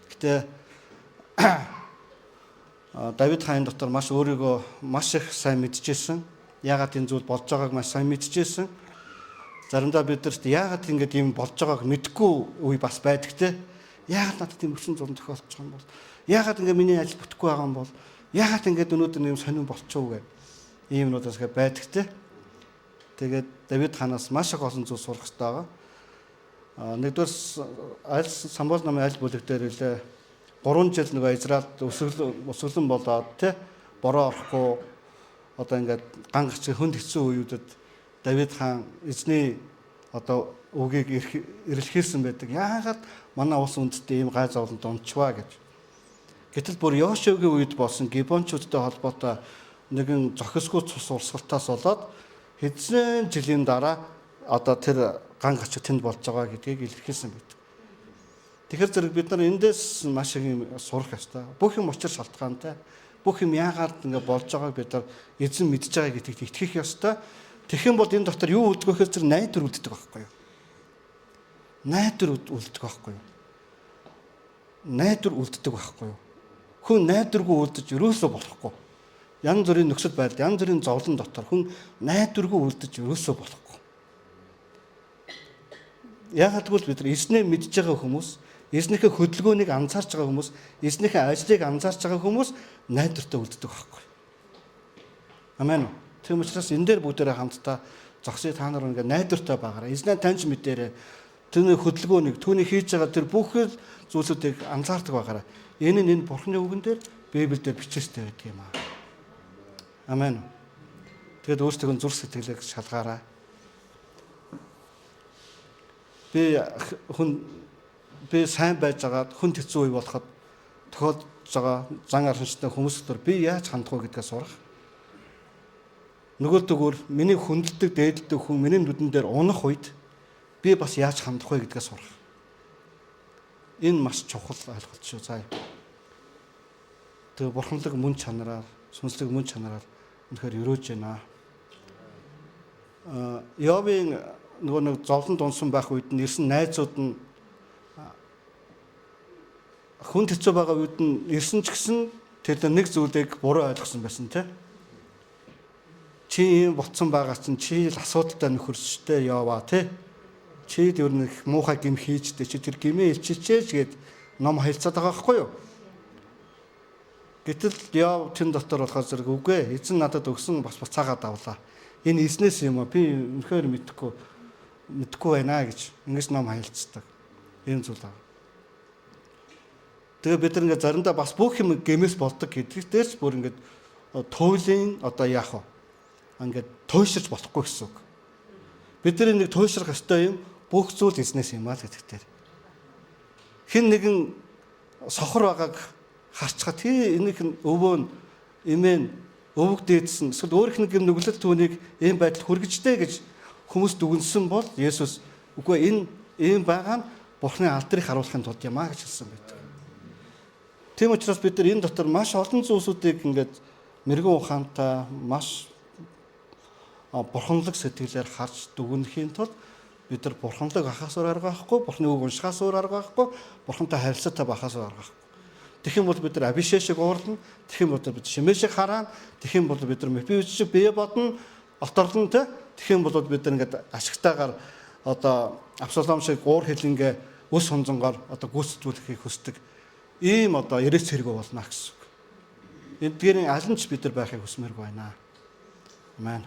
Гэтэ Давид хаан дотор маш өөрийгөө маш их сайн мэдчихсэн. Яагаад энэ зүйл болж байгааг маш сайн мэдчихсэн. Заримдаа бид нарт яагаад ингэж юм болж байгааг мэдэхгүй үе бас байдаг те. Яагаад надад тийм өвчин зурм тохиолдож байгаа юм бол? Яагаад ингэ миний ажил бүтэхгүй байгаа юм бол? Яагаад ингэж өнөөдөр юм сонирн болчихов гэх ийм юмнуудаас байдаг те. Тэгээд Давид хаанаас маш их олон зүйл сурах хэрэгтэй байгаа. Нэгдүгээр аль Самуэль намын аль бүлэг дээр үлээ 3 жил нөгөө Израильд өсөглөн болоод те бороо орохгүй одоо ингээд ган гачиг хүнд хэцүү үеүүдэд Давид хаан эзний одоо үгийг эрэлхийлсэн байдаг. Яагаад манай улс үндэстэн ийм гай зовлонд унчваа гэж. Гэтэл бүр Йошуагийн үед болсон Гибончуудтай холбоотой нэгэн зохисгүй цус урсгалтаас болоод хэдэн жилийн дараа одоо тэр ган гачиг тэнд болж байгаа гэдгийг илэрхийлсэн байдаг. Тэгэхээр зэрэг бид нар эндээс маш их юм сурах ёстой. Бүх юм учир шалтгаантай. Бүх юм яагаад ингэ болж байгааг бид нар эзэн мэдж байгаа гэдэгт итгэх ёстой. Тэгэх юм бол энэ дотор юу үлдэх вэ гэхээр зэрэг найдвар үлддэг байхгүй юу? Найдвар үлддэг байхгүй юу? Найдвар үлддэг байхгүй юу? Хүн найдваргүй үлдэж ерөөсөө болохгүй. Янз бүрийн нөхцөл байдал, янз бүрийн зовлон дотор хүн найдваргүй үлдэж ерөөсөө болохгүй. Яагаад гэвэл бид нар эзнээ мэдж байгаа хүмүүс, эзнийхээ хөдөлгөөнийг анзаарч байгаа хүмүүс, эзнийхээ ажлыг анзаарч байгаа хүмүүс найдвартай үлддэг байхгүй. Амен. Тийм учраас энэ дээр бүгдээрээ хамтдаа зогсъё, та нар ингээ найдвартай байгаарай. Эзнээ таньж мэдээрэй. Тэрний хөдөлгөөнийг, түүний хийж байгаа тэр бүх зүйлсүүдийг анзаардаг байгаарай. Энэ нь энэ Бурхны үгэн дээр, Библиэлд бичээстэй байдаг юм аа. Амен. Тэгээд өөрсдөө зүрх сэтгэлийг шалгаарай. Би хүн би сайн байж байгаад хүн хэцүү үе болоход тохиолдож байгаа зан аранштай хүмүүс дотор би яаж хандах вэ гэдгээ сурах. Нөгөө төгөөр миний хүндэлдэг, дээдэлдэг хүн миний нүдэн дээр унах үед би бас яаж хандах вэ гэдгээ сурах. Энэ маш чухал ойлголт шүү. За. Тэгээ бурханлаг мөн чанараар, сүнслэг мөн чанараар үнэхээр өрөөж байна. Иовын нөгөө нэг зовлон дунсан байх үед нь ирсэн найзууд нь хүн хэцүү байгаа үед нь ирсэн ч гэсэн тэр нэг зүйлийг буруу ойлгосон байсан тий. Чи ийм ботсон байгаа чинь чи л асуудалтай нөхөрсчтэй яваа тий. Чи л ер нь их муухай гим хийжтэй, чи тэр гимээ илчилчээч гэд ном харилцаад байгаа байхгүй юу? Гэтэл яв тэн дотор болохоор зэрэг үгүй эзэн надад өгсөн бас буцаагаад авлаа. Энэ эзнээс юм аа, би үнэхээр мэдэхгүй байна гэж ингэж ном харилцдаг. Ийм зүйл аа. Тэгээ бид нар ингээд заримдаа бас бүх юм гэмээс болдог гэдэгтээс бүр ингээд туйлын одоо яах вэ? Ингээд туйширч болохгүй гэсэн үг. Бидний нэг туйшрах ёстой юм бүх зүйл эзнээс юм аа л гэдэгтэр. Хэн нэгэн сохор байгааг харчхаа тий энийх нь өвөө нь эмээ нь өвөг дээдсэн эсвэл өөрийнх нь гэм нүглэл түүнийг ийм байдал хүргэжтэй гэж хүмүүс дүгнсэн бол Есүс үгүй энэ ийм байгаа нь Бурхны алдрыг харуулахын тулд юм а гэж хэлсэн байдаг. Тийм учраас бид нар энэ дотор маш олон зүйлсүүдийг ингээд мэрэгэн ухаантай маш бурханлаг сэтгэлээр харж дүгнэхийн тулд бид нар бурханлаг ахаас өөр арга байхгүй, Бурхны үг уншихаас өөр арга байхгүй, Бурхантай харилцаатай байхаас өөр арга байхгүй. Тэгэх юм бол бид нар Абишээ шиг уурлана, тэгэх юм бол бид Шимээ шиг хараана, тэгэх юм бол бид нар Мепивиш шиг бие бодно, оторлон тэ. Тэгэх юм бол бид нар ингээд ашигтайгаар одоо Абсалом шиг уур хилэнгээ өс хонзонгоор одоо гүйцэтгүүлэхийг хүсдэг ийм одоо эрээс цэргүү болно гэсэн үг. Эдгээрийн аль нь ч бид нар байхыг хүсмээргүй байна. Амен.